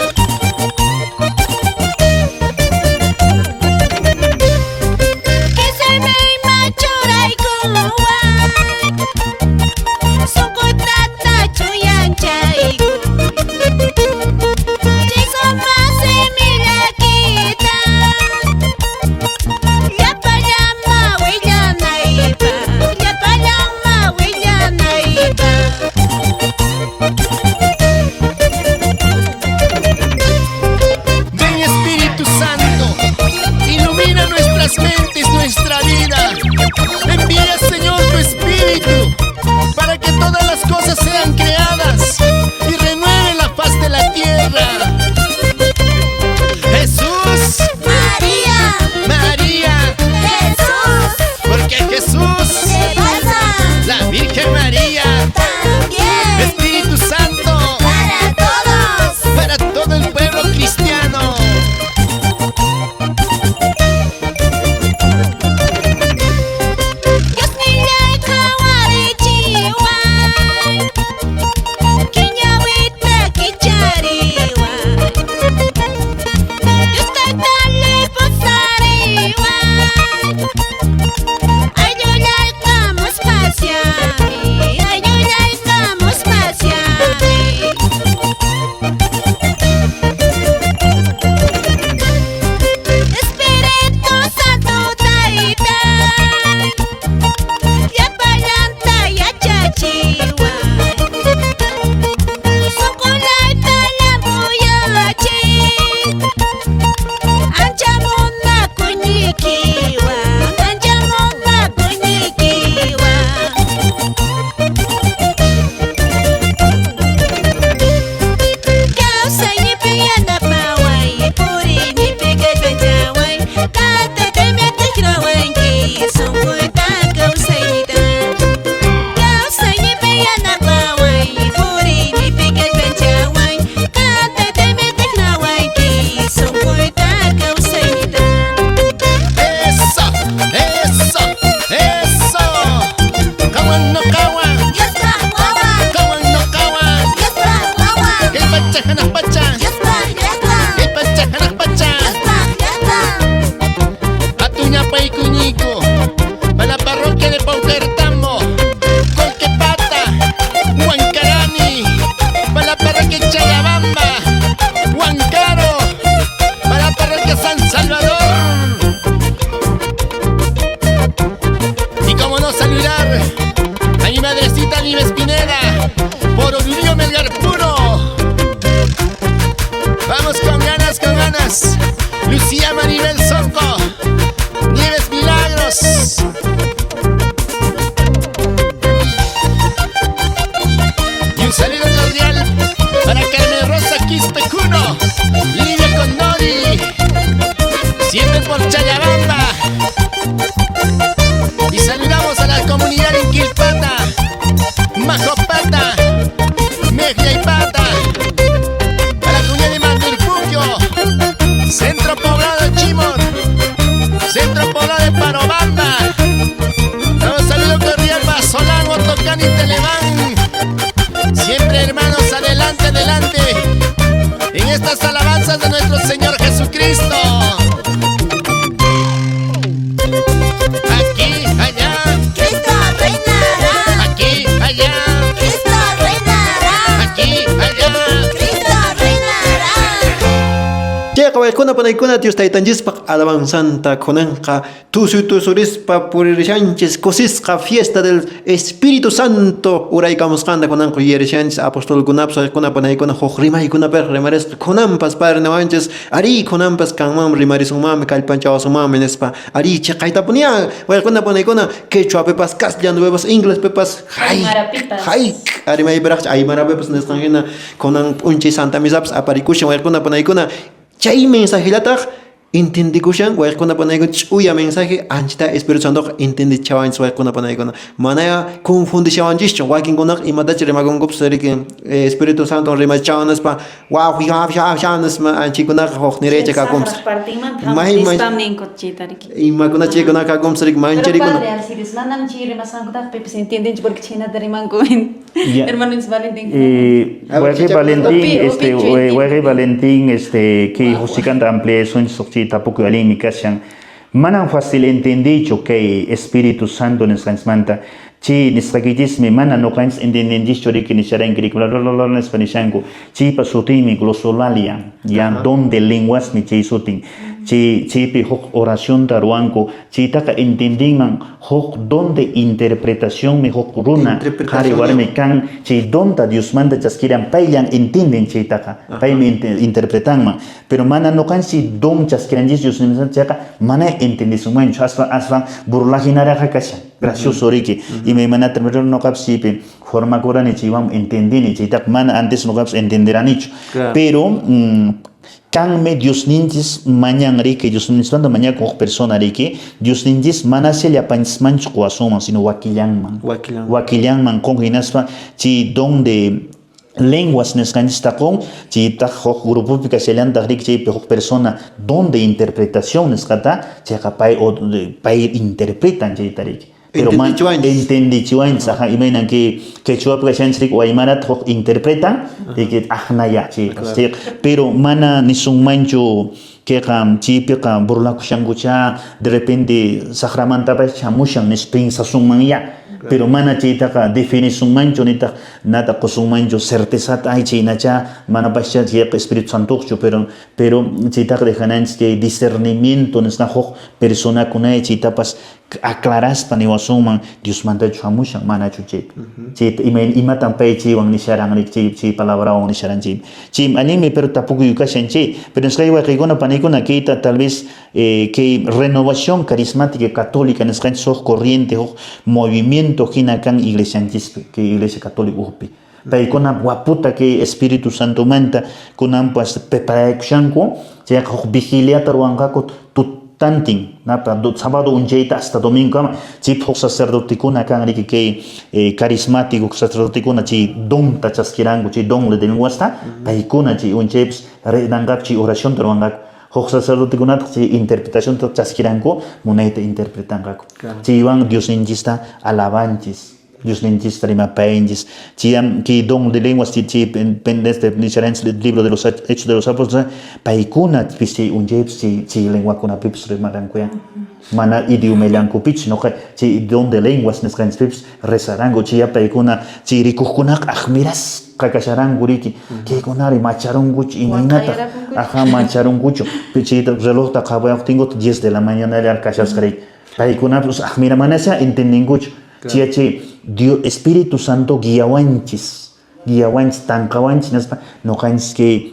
Pineda, por Orgullo Melgar Puro. Vamos con ganas, con ganas. Lucía Maribel Sonco, Nieves Milagros. Y un saludo cordial para Carmen Rosa Quispe Cuno, Lidia Condori, siempre por Chayabamba. Y saludamos a la comunidad en Quilpata, Majopata, Mejia y Pata, a la comunidad de Mandurpuquio, Centro Poblado de Chimor, Centro Poblado de Parobamba. Un saludo cordial para Solán, Otocán y Televán. Siempre, hermanos, adelante, adelante, en estas alabanzas de nuestro Señor Jesucristo. Aquí, allá, Cristo reinará. aquí, allá, Cristo reinará. aquí, allá. Cristo reinará. Chayqa waykuna panaykuna Dios taytanchispaq alabanzanta kunanqa tusu tusurispa puririshanchis kusisqa fiesta del Espíritu Santo uraykamusqanta kunanqa yuyarishanchis apostolkunapas waykuna panaykuna huk rimaykunapiq rimarisqa kunanpas Padre niwanchis arí kunanpas kanmanmi rimarisunmanmi kallpanchawasunmanmi nispa arí chiqaytapuniya waykuna panaykuna quechuapipas castellanupipas inglespipas hay Aymarapipas. hay arimaypiraqcha aymarapipas nisqan hina kunan p'unchay Santa Misapas aparikushan waykuna panaykuna chay mensajellataq entendikushan waykuna panaykuna ch'uya mensaje anchata Espíritu Santoqa entendichawanchis waykuna panaykuna manaya confundishawanchischu wakinkunaqa imatachi rimakunkupas riki Espíritu Santo rimachawan nispa waw ya nispa anchikunaqa huk niraycha kakunpas Partinmanta May- may- nispam ninku chayta riki. imakuna chaykuna kakunpas riki Pero mancharikuna padre Alcides, manam chay rimasqankutaqa pipis entiendenchu porque chhaynata rimanku. Ya. Hermanos Valentín. A ver, Wayqi chicha, Valentín, Upi, upi, chuy. wayqi Valentín, kay husikanta ampliasunchis chay tapukuy allinmi kashan. Manan fácil entendichu kay Espíritu Santo nisqanchismanta. Chay nisqaykichismi mana ñuqanchis entendenchischu riki nisharanki riki bla bla bla bla nispa nishanku. Chaypa sutinmi glosolalia, ya don de lenguasmi chay sutin. Chay chaypi huk oracionta ruwanku, chaytaqa entendinman huk don de interpretacionmi huk runa Interpretación. qhari warmi kan chay donta Diosmanta chaskiran payllan entienden chaytaqa paymi interpretanman pero mana ñuqanchis don chaskiranchis Diosmanta chayqa mana entendisunmanchu aswan aswan burlajinaraqa kashan gracioso riki imaymanata pero ñuqapis chaypi formakurani chaywan entendini chaytaqa mana antes ñuqapis entenderanichu Claro. pero kanmi Diosninchis mañan riki Diosninchismanta mañakun huk persona riki Diosninchis manasya llapanchismanchu quwasunman sino wakillanman Wakillanman. wakillanman qun hinaspa chay don de lenguas nisqanchista qun chaytaq huk grupopi kashallantaq riki chaypi huk persona don de interpretación nisqata chayqa pay o pay interpretan chayta riki pero man Entendichiwanchis. entendichiwanchis aja imaynan kay quechuapi kashanchis riki waymarata huk interpretan riki aqnaya chaypas chayqa pero mana nisunmanchu kayqa chaypiqa burlakushankucha de repente saqramantapas chamushan nis pensasunmanya pero mana chaytaqa definisunmanchu nitaq nata qusunmanchu certezata ay chaynacha manapascha chayqa Espíritu Santoqchu pero chaytaqa dejananchis kay discernimiento nisqa huk personakunay chaytapas aclaraspa niwasunman Diosmantachu hamushan manachu chayta chayta imatan pay chaywan nisharan riki chay chay palabrawan nisharan chay chay allinmi pero tapukuy kashan chay pero nisqay wayqiykuna panaykuna kayta tal vez kay renovación carismática católica nisqanchis huk corriente huk movimiento hina kan iglesianchispi kay iglesia católica ukhupi paykuna waputa kay Espíritu Santomanta kunanpas preparakushanku chayqa huk vigiliata ruwanqaku tutantin napa sábado unchayta hasta domingo kama chaypi huk sacerdotekuna kan riki kay carismático sacerdotekuna chay donta chaskiranku chay don de lenguasta paykuna chay unchaypis riranqaku chay oracionta ruwanqaku huk sacerdotekunataq chay interpretacionta chaskiranku munayta interpretanqaku chaywan Diosninchista alabanchis Diosninchista rimapayanchis chayam kay don de lenguas chay chay este nisharanchis libro de los Hechos de los Apóstoles paykuna pis chay unchaypis chay chay lenguakunapipis rimarankuya mana idiomallankupichu noqa chay don de lenguas nisqanchispipis rezaranku chay paykuna chay rikuqkunaqa admirasqa kasharanku riki kaykunari macharunkuchu imaynataq Waqayarakunkuchu. aja macharunkuchu chayta relojta qhawayaqtinkuta 10 de la mañana kashasqa riki paykunapis admira manasha entendinkuchu. Chay Dios Espíritu Santo guiawanchis, guiawanchis, tanqawanchis naspa noqanchis kay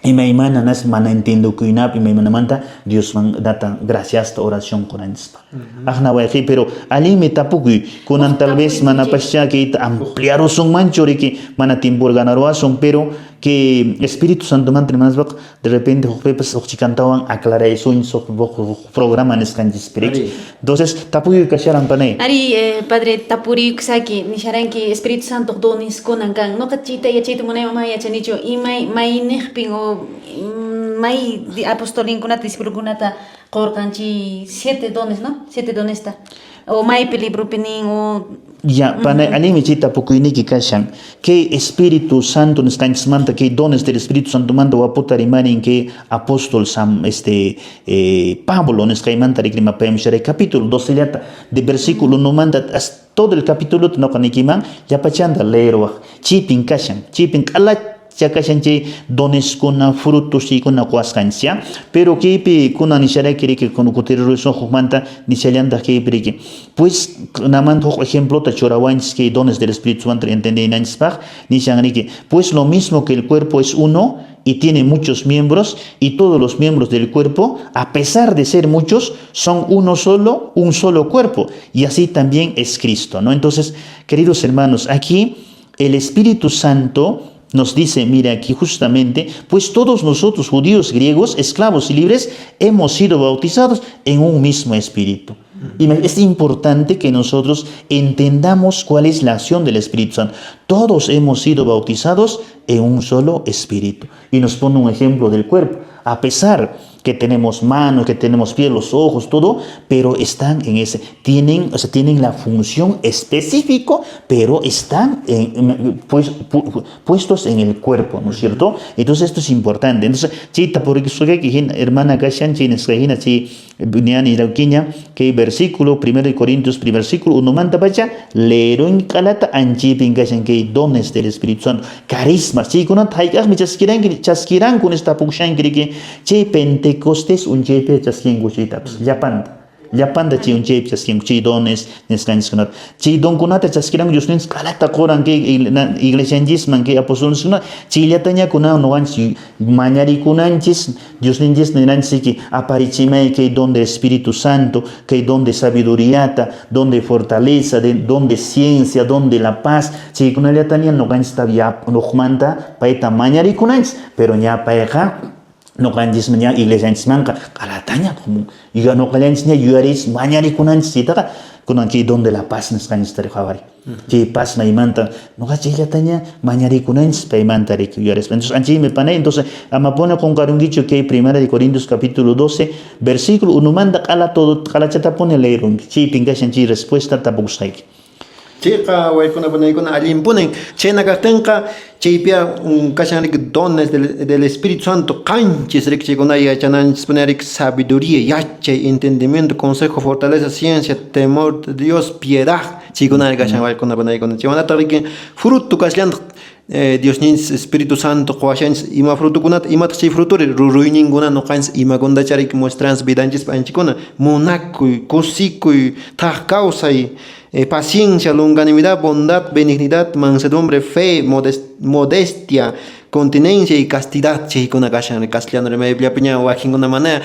imaymana nas mana entiendukuynapi imaymanamanta Diosman data graciasta oración qunanchispaq. Aqna wayqi, pero allinmi tapukuy kunan tal vez manapascha kayta ampliarusunmanchu riki mana tiempo ganaruwasun, pero que Espíritu Santo manta rimanaspaqa de repente hukpipas huk chikantawan aclaraysunchis huk programa nisqanchis riki. Entonces tapukuy kasharan panay. Ari, padre, tapurikusaki nisharanki Espíritu Santo dones kunan kan. Noqa chayta yachayta munayman mana yachanichu imay mayniqpin o may apostolinkunata discipulukunata qorqan chay 7 dones, ¿no? 7 donesta. O maypi libropi nin o Ya, panay, allinmi chay tapukuyniyki kashan. Kay Espíritu Santo nisqanchismanta, kay dones del Espíritu Santo manta waputa rimarin kay apóstol San, Pablo nisqaymanta rikrimapaymusharay capítulo 12 llata de versículo 1 manta hasta todo el capítulo noqa niykiman llapachanta leerwaq. Chaypin kashan, chaypin q'alacha kashan chay doneskuna, frutos chaykuna quwasqanchis, ya. Pero kaypi kunan nisharayki riki kutirurusun hukmanta nishallantaq kaypi riki. Pues namanta huk ejemplota churawanchis kay dones del Espíritu Santo entendinanchispaq nishan riki. Pues lo mismo que el cuerpo es uno y tiene muchos miembros, y todos los miembros del cuerpo, a pesar de ser muchos, son uno solo, un solo cuerpo, y así también es Cristo, ¿no? Entonces, queridos hermanos, aquí el Espíritu Santo nos dice, mira aquí justamente, pues todos nosotros, judíos, griegos, esclavos y libres, hemos sido bautizados en un mismo espíritu. Y es importante que nosotros entendamos cuál es la acción del Espíritu Santo. Todos hemos sido bautizados en un solo espíritu. Y nos pone un ejemplo del cuerpo. A pesar que tenemos manos, que tenemos pies, los ojos, todo, pero están en ese, tienen, o sea, tienen la función específica, pero están puestos en el cuerpo, ¿no es cierto? Entonces esto es importante. Entonces, chita por hermana kashan, chinesqahina, chi niani rauquiña, que versículo 1 de Corintios, primer versículo, uno manta pacha, leerun qalata anchipin kashan, que dones del Espíritu Santo, carismas, chaykunata hayk'aqmi chaskiranki, chaskiranku nishpa tapukushanki riki, chay Pentecostés unchaypi chaskinku chaytapas, llapanta. Llapanta chay unchaypi chaskinku, chay dones nisqanchiskunata. Chay donkunata chaskiranku Diosninchis q'alata quran kay iglesianchisman, kay apostolniskuna, chayllataña kunan nuqanchis mañarikunanchis, Diosninchis ninanchis ki aparichimay kay don del Espíritu Santo, kay don de sabiduríata, don de fortaleza, don de ciencia, don de la paz, chaykunallataña nuqanchis nuqmanta payta mañarikunanchis, pero ña payqa nuqanchisman ña iglesianchismanqa q'alataña qomun. Nuqallanchis ña yuyaris mañarikunanchis chaytaqa kunan chay don de la paz nisqanchista qhawari. Chay paz maymanta nuqa chayllataña mañarikunanchis paymanta riki yuyarispa. Entonces anchaymi panay, entonces amapuni qunqarunkichu kay 1 de Corintios capítulo 12 versículo 1 manta q'ala todo q'alachatapuni leerunki. Chaypin kashan chay respuesta tapukusqayki. Chayqa waykuna panaykuna allinpunin. Chayna kaqtinqa chaypiya kashan riki dones del Espíritu Santo qanchis riki chaykuna yachananchispuni riki sabiduría, yachay, entendimiento, consejo, fortaleza, ciencia, temor de Dios, piedad. Chaykuna kashan waykuna panaykuna. Chaymanata riki fruto kashllantaq Diosninchis Espíritu Santo quwashanchis ima frutukunata, imataq chay fruturi ruruyninkuna nuqanchis imakunatacha riki muestranchis vidanchispa anchikuna munakuy, kusikuy, thaq kawsay, paciencia, longanimidad, bondad, benignidad, mansedumbre, fe, modestia, continencia y castidad. Chaykuna kashan castellano rimaypillapiña wakinkuna mana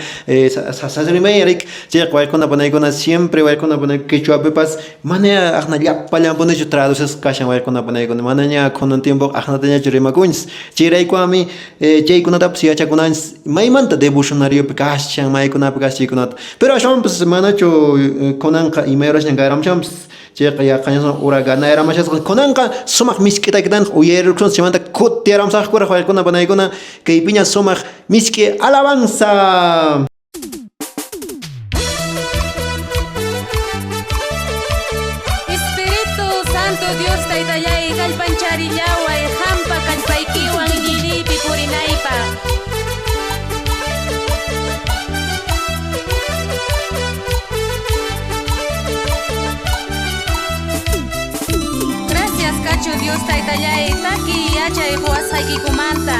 sasa rimay rik chayqa waykuna panaykuna siempre waykuna panay quechuapipas mana aqna llapallanpunichu traducisqa kashan waykuna panaykuna manaña kunan tiempo aqnatañachu rimakunchis. Chayraykuami chaykunatapas yachakunanchis maymanta devocionariopi kashan maykunapi kashan chaykunata, pero ashwanpas manachu kunanqa imayrasña kayramushanpas chayqa yaqañaswan ura ganayramashasqa kunanqa sumaq misk'itakitanqa uyarirkusun chaymanta kutiyaramusaqkuraq waykuna panaykuna kaypiña sumaq misk'i alabanza. Espíritu Santo Dios taytallay kallpancharillaway hampa kallpaykiwan iñiypi purinaypaq. Gracias kachu Dios taytallay taki yachay quwasqaykikumanta.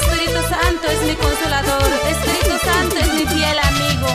Espíritu Santo es mi consolador, Espíritu Santo es mi fiel amigo.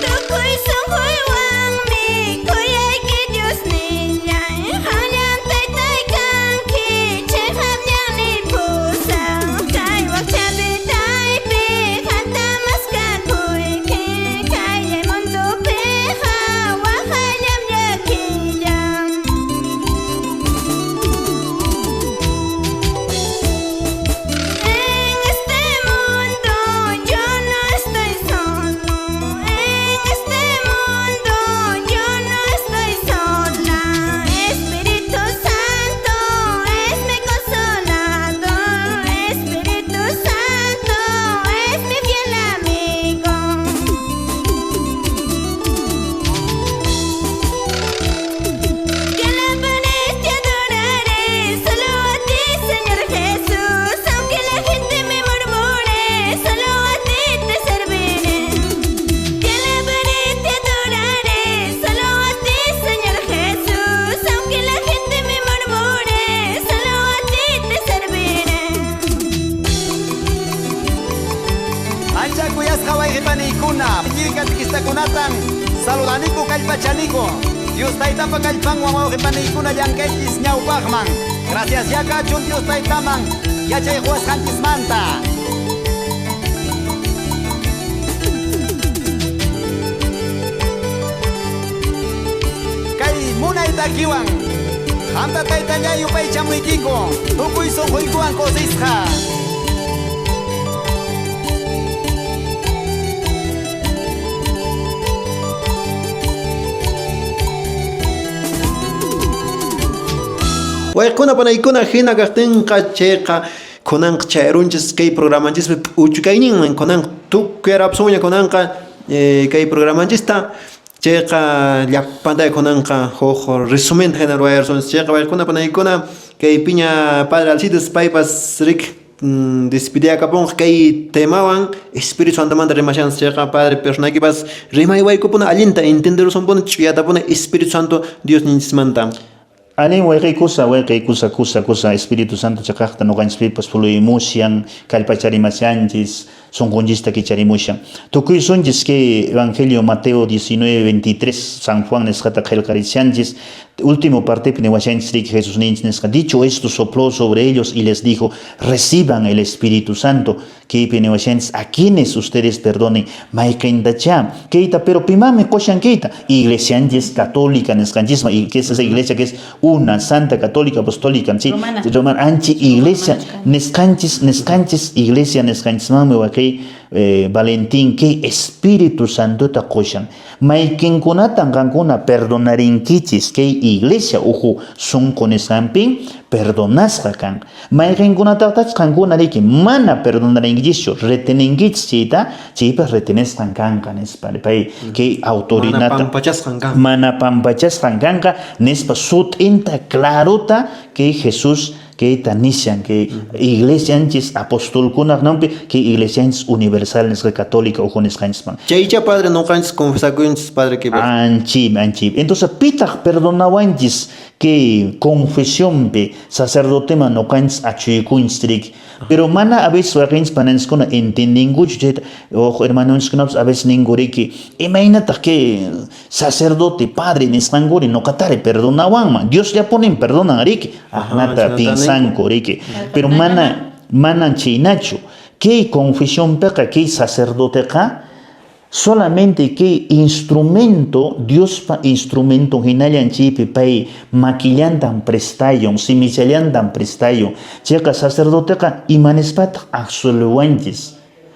Tukuy sunquywanmi kuyayki Diosnillay, qamllam taytay kanki, chiqap ñanniy pusan. Kay wakcha vidaypi qamta maskakuyki, kay mundupiqa waqayllam llakillam. En este mundo yo no estoy solo, en este mundo yo no estoy sola. Espíritu Santo es mi consolador, Espíritu Santo es mi fiel amigo. Te alabaré, te adoraré, solo a ti, Señor Jesús. Aunque la gente me murmure, solo a ti te serviré. Te alabaré, te adoraré, solo a ti, Señor Jesús. Aunque la gente me murmure, solo a ti te serviré. Ancha kuyasqa wayqipaniykuna, llikachikistakunatan saludaniku kallpachaniku. Dios taytapa kallpanwan wawqipaniykuna llankaychis ñawpaqman. Gracias ya kachun Dios taytaman yachay quwasqanchismanta. Kay munay takiwan qamta taytallay yupaychamuykiku tukuy sunquykuwan kusisqa. Wayquna panaykuna hina kaqtinqa chayqa kunanqa chayrunchis kay programanchispi p'uchukayninman kunanqa tukuyarapsunña kunanqa kay programanchista chayqa llapantay kunanqa huk resumen hina ruwayarsunchis chayqa wayquna panaykuna kay piña Padre Alcides paypas rik despidiyakapunqa kay temawan Espíritu Santomanta rimashanchis chayqa Padre personaykipas rimaywaykupuna allinta entenderusunpuni ch'uyatapuni Espíritu Santo Diosninchismanta. Alin wayqi kusa, wayqi kusa, kusa, kusa, Espíritu Santo chaqaqta nuqanchispipas fluimushan, kallpacharimashanchis, sunqunchista kicharimushan. Tukuysunchis kay Evangelio Mateo 19, 23, San Juan nisqata qillqarishanchis, último partepi niwashanchis riki Jesús ninchis nisqa, dicho esto sopló sobre ellos y les dijo, reciban el Espíritu Santo, kaypi niwashanchis, a quienes ustedes perdonen, mayqintacha, kayta, pero pimami qushan kayta, iglesianchis católica nisqanchisma, y que es esa iglesia que es una santa católica apostólica, sí, Romana. Romana, anchi iglesia, nisqanchis, nisqanchis iglesia nisqanchismanmi waqay, Valentín, que Espíritu Santo ta qushan, mayqinkunatan qankuna perdonarinkichis, kay iglesia uhu sunqu nisqanpin perdonasqa kan, mayqinkunatataq qankuna riki mana perdonarinkichishchu, reteninkichis chayta, chaypas retenesqan kanqa nispa, pay kay autoridad Mana pampachasqan kanqa. mana pampachasqan kanqa nispa sut'inta clarota kay Jesús kayta nishan, kay iglesianchis apostolkunaq nompi, kay iglesianchis universal nisqa católica uhu nisqanchisman. Chaycha padre nuqanchis confesakuyunchis padre que Anchim, anchim. Entonces pitaq perdonawanchis kay confesionpi sacerdoteman nuqanchis achuykunchis riki. Pero mana a veces waqinchis pananchiskuna entendinkuchu chayta, ojo hermanonchiskunapas a veces ninku riki, imaynataq kay sacerdote padre nisqankuri nuqatari perdonawanman, Dios llapunin perdonan riki, ajnata chhaynata piensanku riki. Pero mana, manan chaynachu. Kay confesionpiqa kay sacerdoteqa solamente kay instrumento, Diospa instrumento hinallan chaypi pay makillantan prestayon, simichallantan prestayon. Chayqa sacerdoteqa imanispataq absoluwanchis.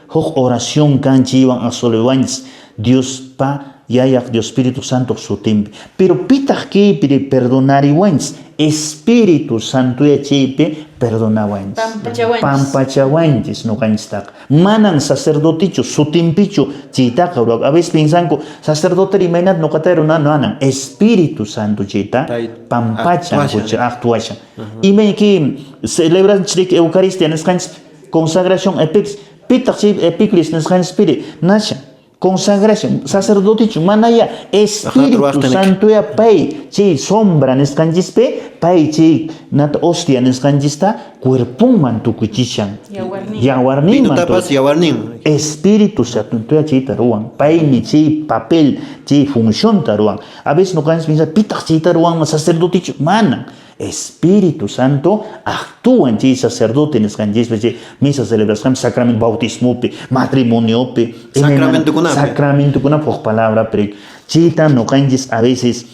Huk oración kan chaywan absoluwanchis. Diospa Yayaq Dios Espíritu Santoq sutinpi. Pero pitaq kaypiri perdonariwanchis? Espíritu Santoya chaypi perdonawanchis. Pampachawanchis. Pampachawanchis noqanchistaqa. Manan sacerdotechu sutinpichu chaytaqa ruwak. A veces piensanku sacerdote imaynata noqata runa manan. Espíritu Santo chayta pampachan, actuashan. Imayki celebranchis Eucaristia nisqanchis consagración epiclis, pitaq chay epiclis nisqanchispiri nashan. Consagración, sacerdotechu manaya Espíritu Santoya pay chay sombra nisqanchispi pay chay nata hostia nisqanchista cuerponman tukuchishan. Yawarninman. Yawarninman. Espíritu Santoya chayta ruwan. Paymi chay papel, chay funcionta ruwan. A veces noqanchis piensa pitaq chayta ruwanman sacerdotechu manan. Espíritu Santo actúan chay sacerdote nisqanchispi chay misa celebrasqanpi sacramento bautismopi matrimoniopi sacramentokunapi sacramentokunapi huk palabra pero chayta noqanchis a veces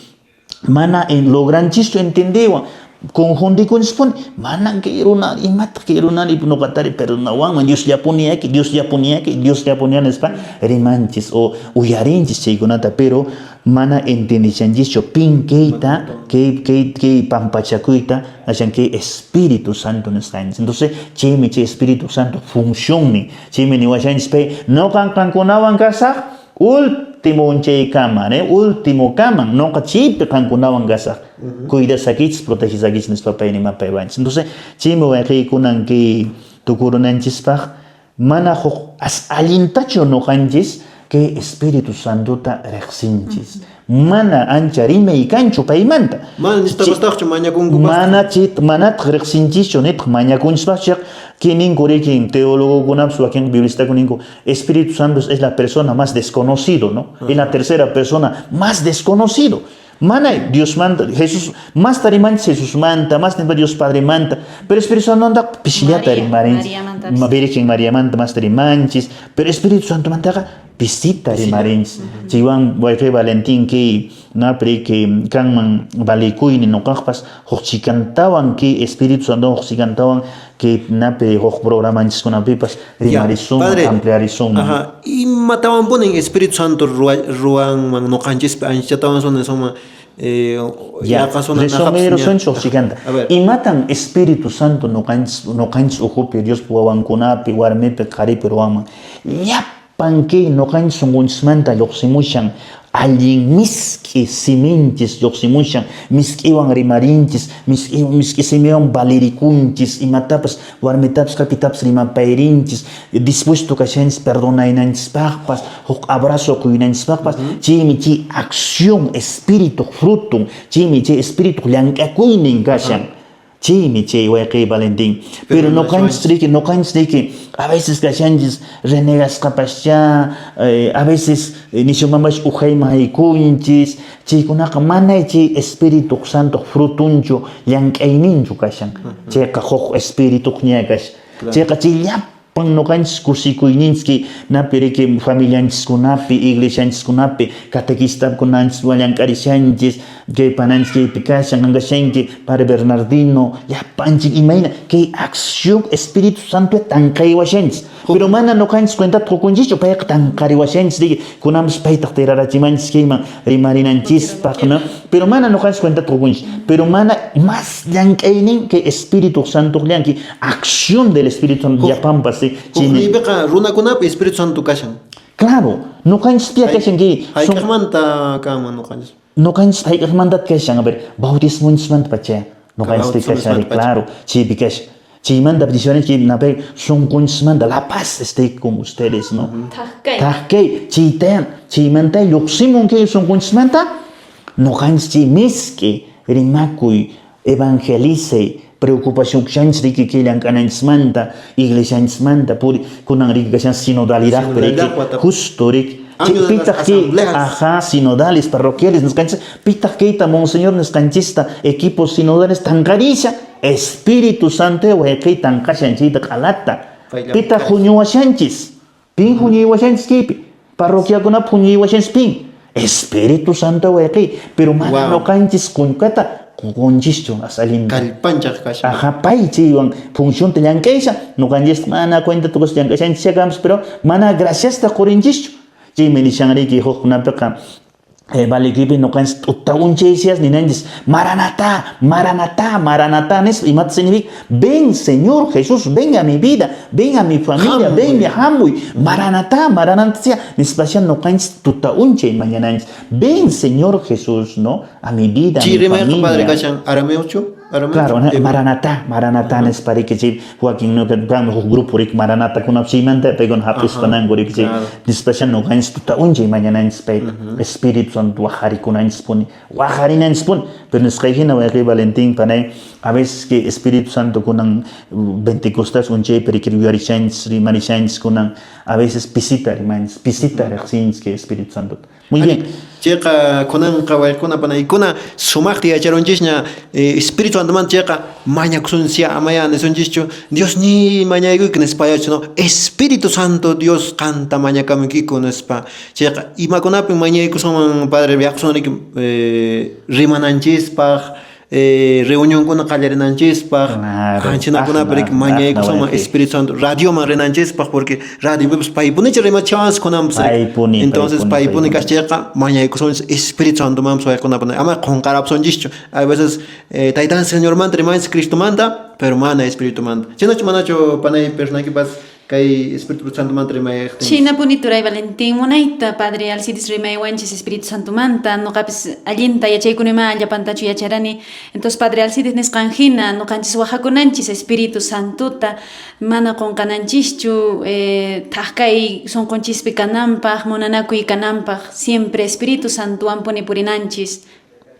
mana logranchischu entendeywan confundikunchispuni manan kay runa imataq kay runari noqatari perdonawanman Diosllapuni Diosllapuni Diosllapuni nispa rimanchis o uyarinchis chaykunata pero mana entendishanchischu pin kayta kay kay kay pampachakuyta ashan kay Espíritu Santo nisqanchis. Entonces chaymi chay Espíritu Santo funcionmi chaymi niwashanchis pay noqan qankunawan kasaq último unchaykama, ne último kaman noqa chaypi qankunawan kasaq cuidasakichis protegisakichis nispa pay nimapaywanchis. Entonces chaymi wayqiykunan kay tukurunanchispaq mana huk as allintachu noqanchis kay Espíritu Santota riqsinchis. Mana ancha rimay kanchu paymanta. Mana nistapastaqchu mañakunku. Mana chit manataq riqsinchischu nitaq mañakunchispaqchu kininku rikin teólogokunapas wakin biblistaku ninku Espíritu Santo es la persona más desconocido, ¿no? Es la tercera persona más desconocido. Mana Dios manta, Jesús, más tarimanchis Jesús manta, más Dios Padre manta, pero Espíritu Santo anda pisillata rimarinchis, Virgen María manta más tarimanchis, pero Espíritu Santo mantaqa pisita rimarinchis. Chaywan wayqi Valentín kay napri kay kanman valikuyni noqaqpas huk chikantawan kay Espíritu Santo huk chikantawan kay napi huk programanchiskunapipas rimarisunman, ampliarisunman. Ajá, imatawan punin Espíritu Santo ruwanman noqanchispi anchatawan suna Ya, resumirusunchik chikanta. Imatan Espíritu Santo noqanchis ukhupi Diospa wawankunapi, warmipi, qharipi ruwanman? Llapan kay noqanchis sunqunchismanta lluqsimushan allin misk'i siminchis lluqsimushan, misk'iwan rimarinchis, misk'i simiwan valirikunchis, imatapas warmitapas qharpitapas rimapayrinchis, dispuesto kashanchis perdonaynanchispaqqpas, huk abrazo quynanchispaqpas, chaymi chay acción espíritu frutun, chaymi chay espíritu llank'akuynin kashan. Chaymi chay wayqiy Valentín. Pero noqanchis riki, noqanchis riki, a veces kashanchis renegasqapaschá, a veces nishumanpas ujayman haykunchis, chaykunaqa mana chay Espíritu Santo frutunchu llank'ayninchu kashan. Chayqa huk espírituqña kashan. Chayqa chay llapan noqanchis kusikuyninchis kay napi riki familianchiskunapi, iglesianchiskunapi, catequistakunanchis llank'arishanchis, kay pananchis kaypi kashan, qan kashanki, Padre Bernardino, llapanchik imayna kay acción Espíritu Santo tanqaywashanchis. Pero mana noqanchis cuentata qukunchischu, payqa tanqariwashanchis, riki kunanpas paytaq tirarachimanchis kayman rimarinanchispaq, ¿no? Pero mana noqanchis cuentata qukunchis, pero mana más llank'aynin kay Espíritu Santo llanki acción del Espíritu Santo llapanpas, ¿sí? Hukniypiqa runakunapi Espíritu Santo kashan. Claro, noqanchis piya kashan kay hayk'aqmanta kanman noqanchis. Noqanchis hayk'aqmanta kashan, a ver, bautismonchis pacha, noqanchis kashan, claro, chaypi kashan. Chaymanta diciendo napay sunqunchismanta la paz esté con ustedes, ¿no? Thak-kay, chayta chaymanta lluqsimun kay sunqunchismanta noqanchis chay misk'i rimakuy evangelicey preocupación kashanchis riki kay llank'ananchismanta iglesianchismanta puri kunan riki kashan sinodalidad riki justo riki pitaq kay ajá sinodales parroquiales nisqanchis pitaq kayta monseñor nisqanchista equipos sinodales tanqarisha Espíritu Santo wayqiy tanqashan chayta q'alata pitaq huñuwashanchis pin huñuywashanchis kaypi parroquiakunapi huñuywashanchis pin Espíritu Santo wayqiy pero mana noqanchis kunkata qunchischu as allinta kallpanchaq kashan ajá pay chaywan funcionta llank'aysha noqanchis mana cuenta tukus llank'ashanchis kanpas pero mana graciasta qurinchischu chaymi nishanriki hukkunapiqa Vale, noqanchis t'utaunchaysias ninanchis Maranatá, Maranatá, Maranatá nispa. Imata significa? Ven Señor Jesús, ven a mi vida, ven a mi familia, ven hamuy, Maranatá, Maranatá nispasya noqanchis tutaúnchay mañananchis. Ven Señor Jesús, ¿no? A mi vida, a mi familia. Padre kachan arameochu? Claro, Maranatá, Maranatá nispa riki chay wakin kan huk grupo rik Maranatá kunap chaymanta paykuna hap'ispananku riki chay nispasha noqanchis tutaúnchay mañananchis payta. Espíritu Santo waqarikunanchispuni, waqarinanchispuni. Pero nisqay hina wayqi Valentín panay, a veces que Espíritu Santo kunan Pentecostés unchaypi riki yuyarishanchis, rimarishanchis kunan, a veces pisita rimanchis, pisita riqsinchis que Espíritu Santo. Muy bien. Chayqa kunanqa wayquna panaykuna sumaqta yacharunchisña Espíritu Santomanta chayqa mañakusunchis amaya nisunchischu Dios ni mañaykuyki nispayachu, no? Espíritu Santo Dios qanta mañakamuykiku nispa. Chayqa imakunapin mañaykusunman Padre viajasunriki rimananchispaq, reunionkuna qallarinanchispaq, qanchinakunapi riki mañaykusunman Espíritu Santo radioman rinanchispaq, porque radiopipas paypunicha rimachiwanchis kunanpas. Entonces paypuni kachayqa mañaykusunchis Espíritu Santomanpas wayqunapuni ama qunqarapsunchischu. A veces Taytan Señormanta rimanchis Cristomanta, pero mana Espiritumanta. Chaynachu manachu panay personaykipas kay Espíritu Santomanta rimayaqtin? Chinapuni turay Valentín munayta Padre Alcides rimaywanchis Espíritu Santomanta, noqapis allinta yachaykunima llapantachu yacharani. Entonces Padre Alcides nisqan hina noqanchis wajakunanchis Espíritu Santota mana qunqananchischu thaqkay sunqunchispi kananpaq, munanakuy kananpaq, siempre Espíritu Santowan puni purinanchis.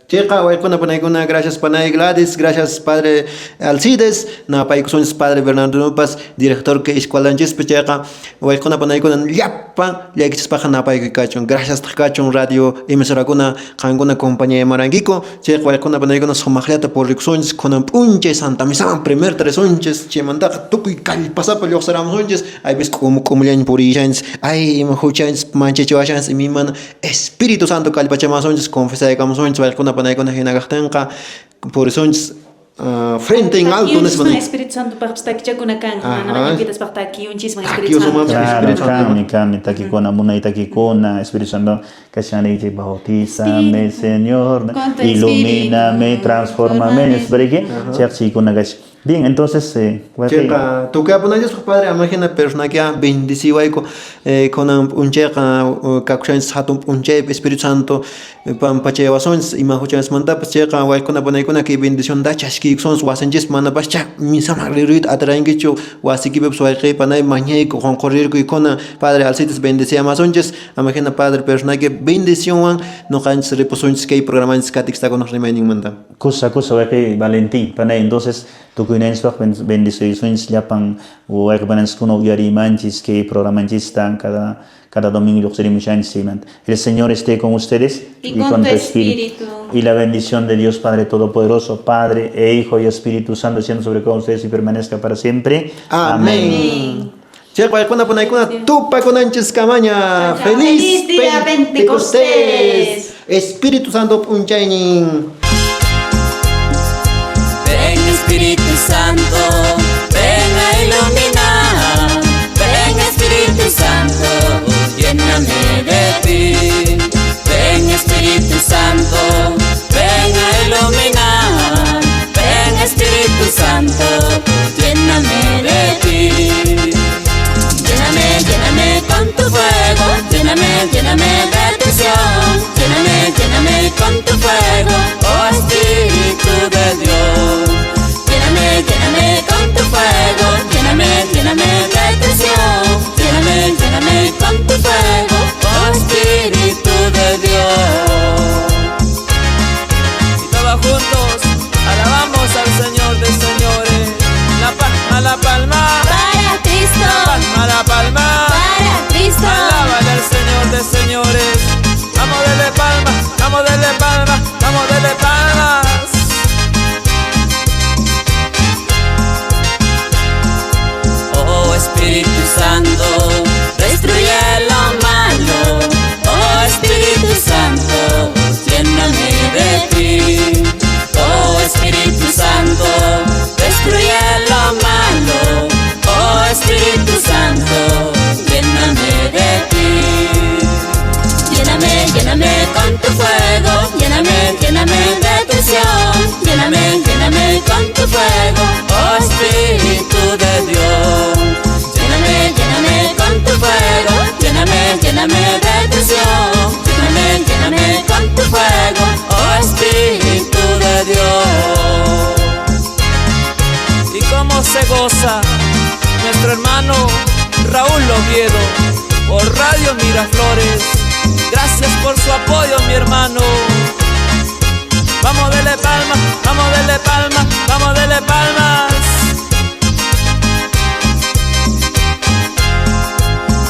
Chayqa waykuna panaykuna, gracias panay Gladys, gracias Padre Alcides, napaykusunchis Padre Bernardinopas, director que escuelanchispi chayqa waykuna panaykuna llapan llakichispaqa napaykuy kachun, gracias kachun radio emisorakuna qankuna compañía marankiku, chayqa waykuna panaykuna sumaqllata purikusunchis kunan p'unchay Santa Misaman primer risunchis, chaymantaqa tukuy kallpasapa lluqsiramusunchis, aypis k'umu k'umullaña purishanchis, ay ima huchanchis manchachiwashanchis imimana Espíritu Santo kallpachamasunchis, confesaykamusunchis waykuna panaykuna hina kaqtinqa purisunchis frente en alto nispa. Espíritu Santo paqpis takichakuna kan, mana mañankitas takiunchisman Espíritu Santo. Claro, kanmi, kanmi takikuna, munay takikuna, Espíritu Santo kashan bautízame, Señor, ilumíname, transfórmame, nispa riki, chayqchiykuna kashan. Bien, entonces, Chayqa tukuy Padre, amahina personakia bendiciwayku kunan p'unchayqa kakushanchis hatun p'unchaypi Espíritu Santo pampachayawasunchis ima huchanchismantapas chayqa waykuna panaykuna kay bendicionta chaskiykusunchis wasinchis manapascha misaman riruyta atirankichu wasikipipas wayqi panay mañayku qunqurirkuykuna Padre Alcides bendiciamasunchis amahina Padre personaki bendicionwan noqanchis ripusunchis kay programanchis katikstakunaq rimayninmanta. Kusa kusa wayqi Valentín panay, entonces tukuynanchispaq bendicisunchis llapan wayqi pananchiskuna uyarimanchis kay programanchista cada domingo lluqsirimushanchis chaymanta. El Señor esté con ustedes y con tu espíritu. Y la bendición de Dios Padre Todopoderoso, Padre e Hijo y Espíritu Santo, descienda sobre todos ustedes y permanezca para siempre. Amén. Chayqa waykuna panaykuna tupakunanchis kamaña. Feliz, Feliz día Pentecostés. Espíritu Santo p'unchaynin. Ven Espíritu Santo, ven a iluminar. Ven Espíritu Santo, lléname de ti. Ven Espíritu Santo, ven a iluminar. Ven Espíritu Santo, lléname de ti. Lléname, lléname con tu fuego, lléname, lléname de tu unción. Lléname, lléname con tu fuego, oh Espíritu de Dios. Lléname, lléname con tu fuego, lléname, lléname de tu unción. Lléname, lléname con tu fuego, oh Espíritu de Dios. Y todos juntos alabamos al Señor de señores. La palma, la palma. Para Cristo. La palma, la palma. Para Cristo. Alábale al Señor de señores. Vamos dele palma, vamos dele palma, vamos dele palmas. Oh Espíritu Santo, destruye lo malo. Oh Espíritu Santo, Y cómo se goza nuestro hermano Raúl Oviedo por Radio Miraflores. Gracias por su apoyo, mi hermano. Vamos, dele palma, vamos, dele palma, vamos, dele palmas.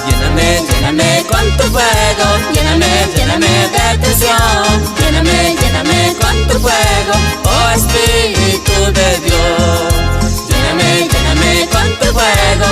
Lléname, lléname con tu fuego, lléname, lléname de tu unción, lléname, lléname con tu fuego, oh Espíritu de Dios. Lléname, lléname con tu fuego,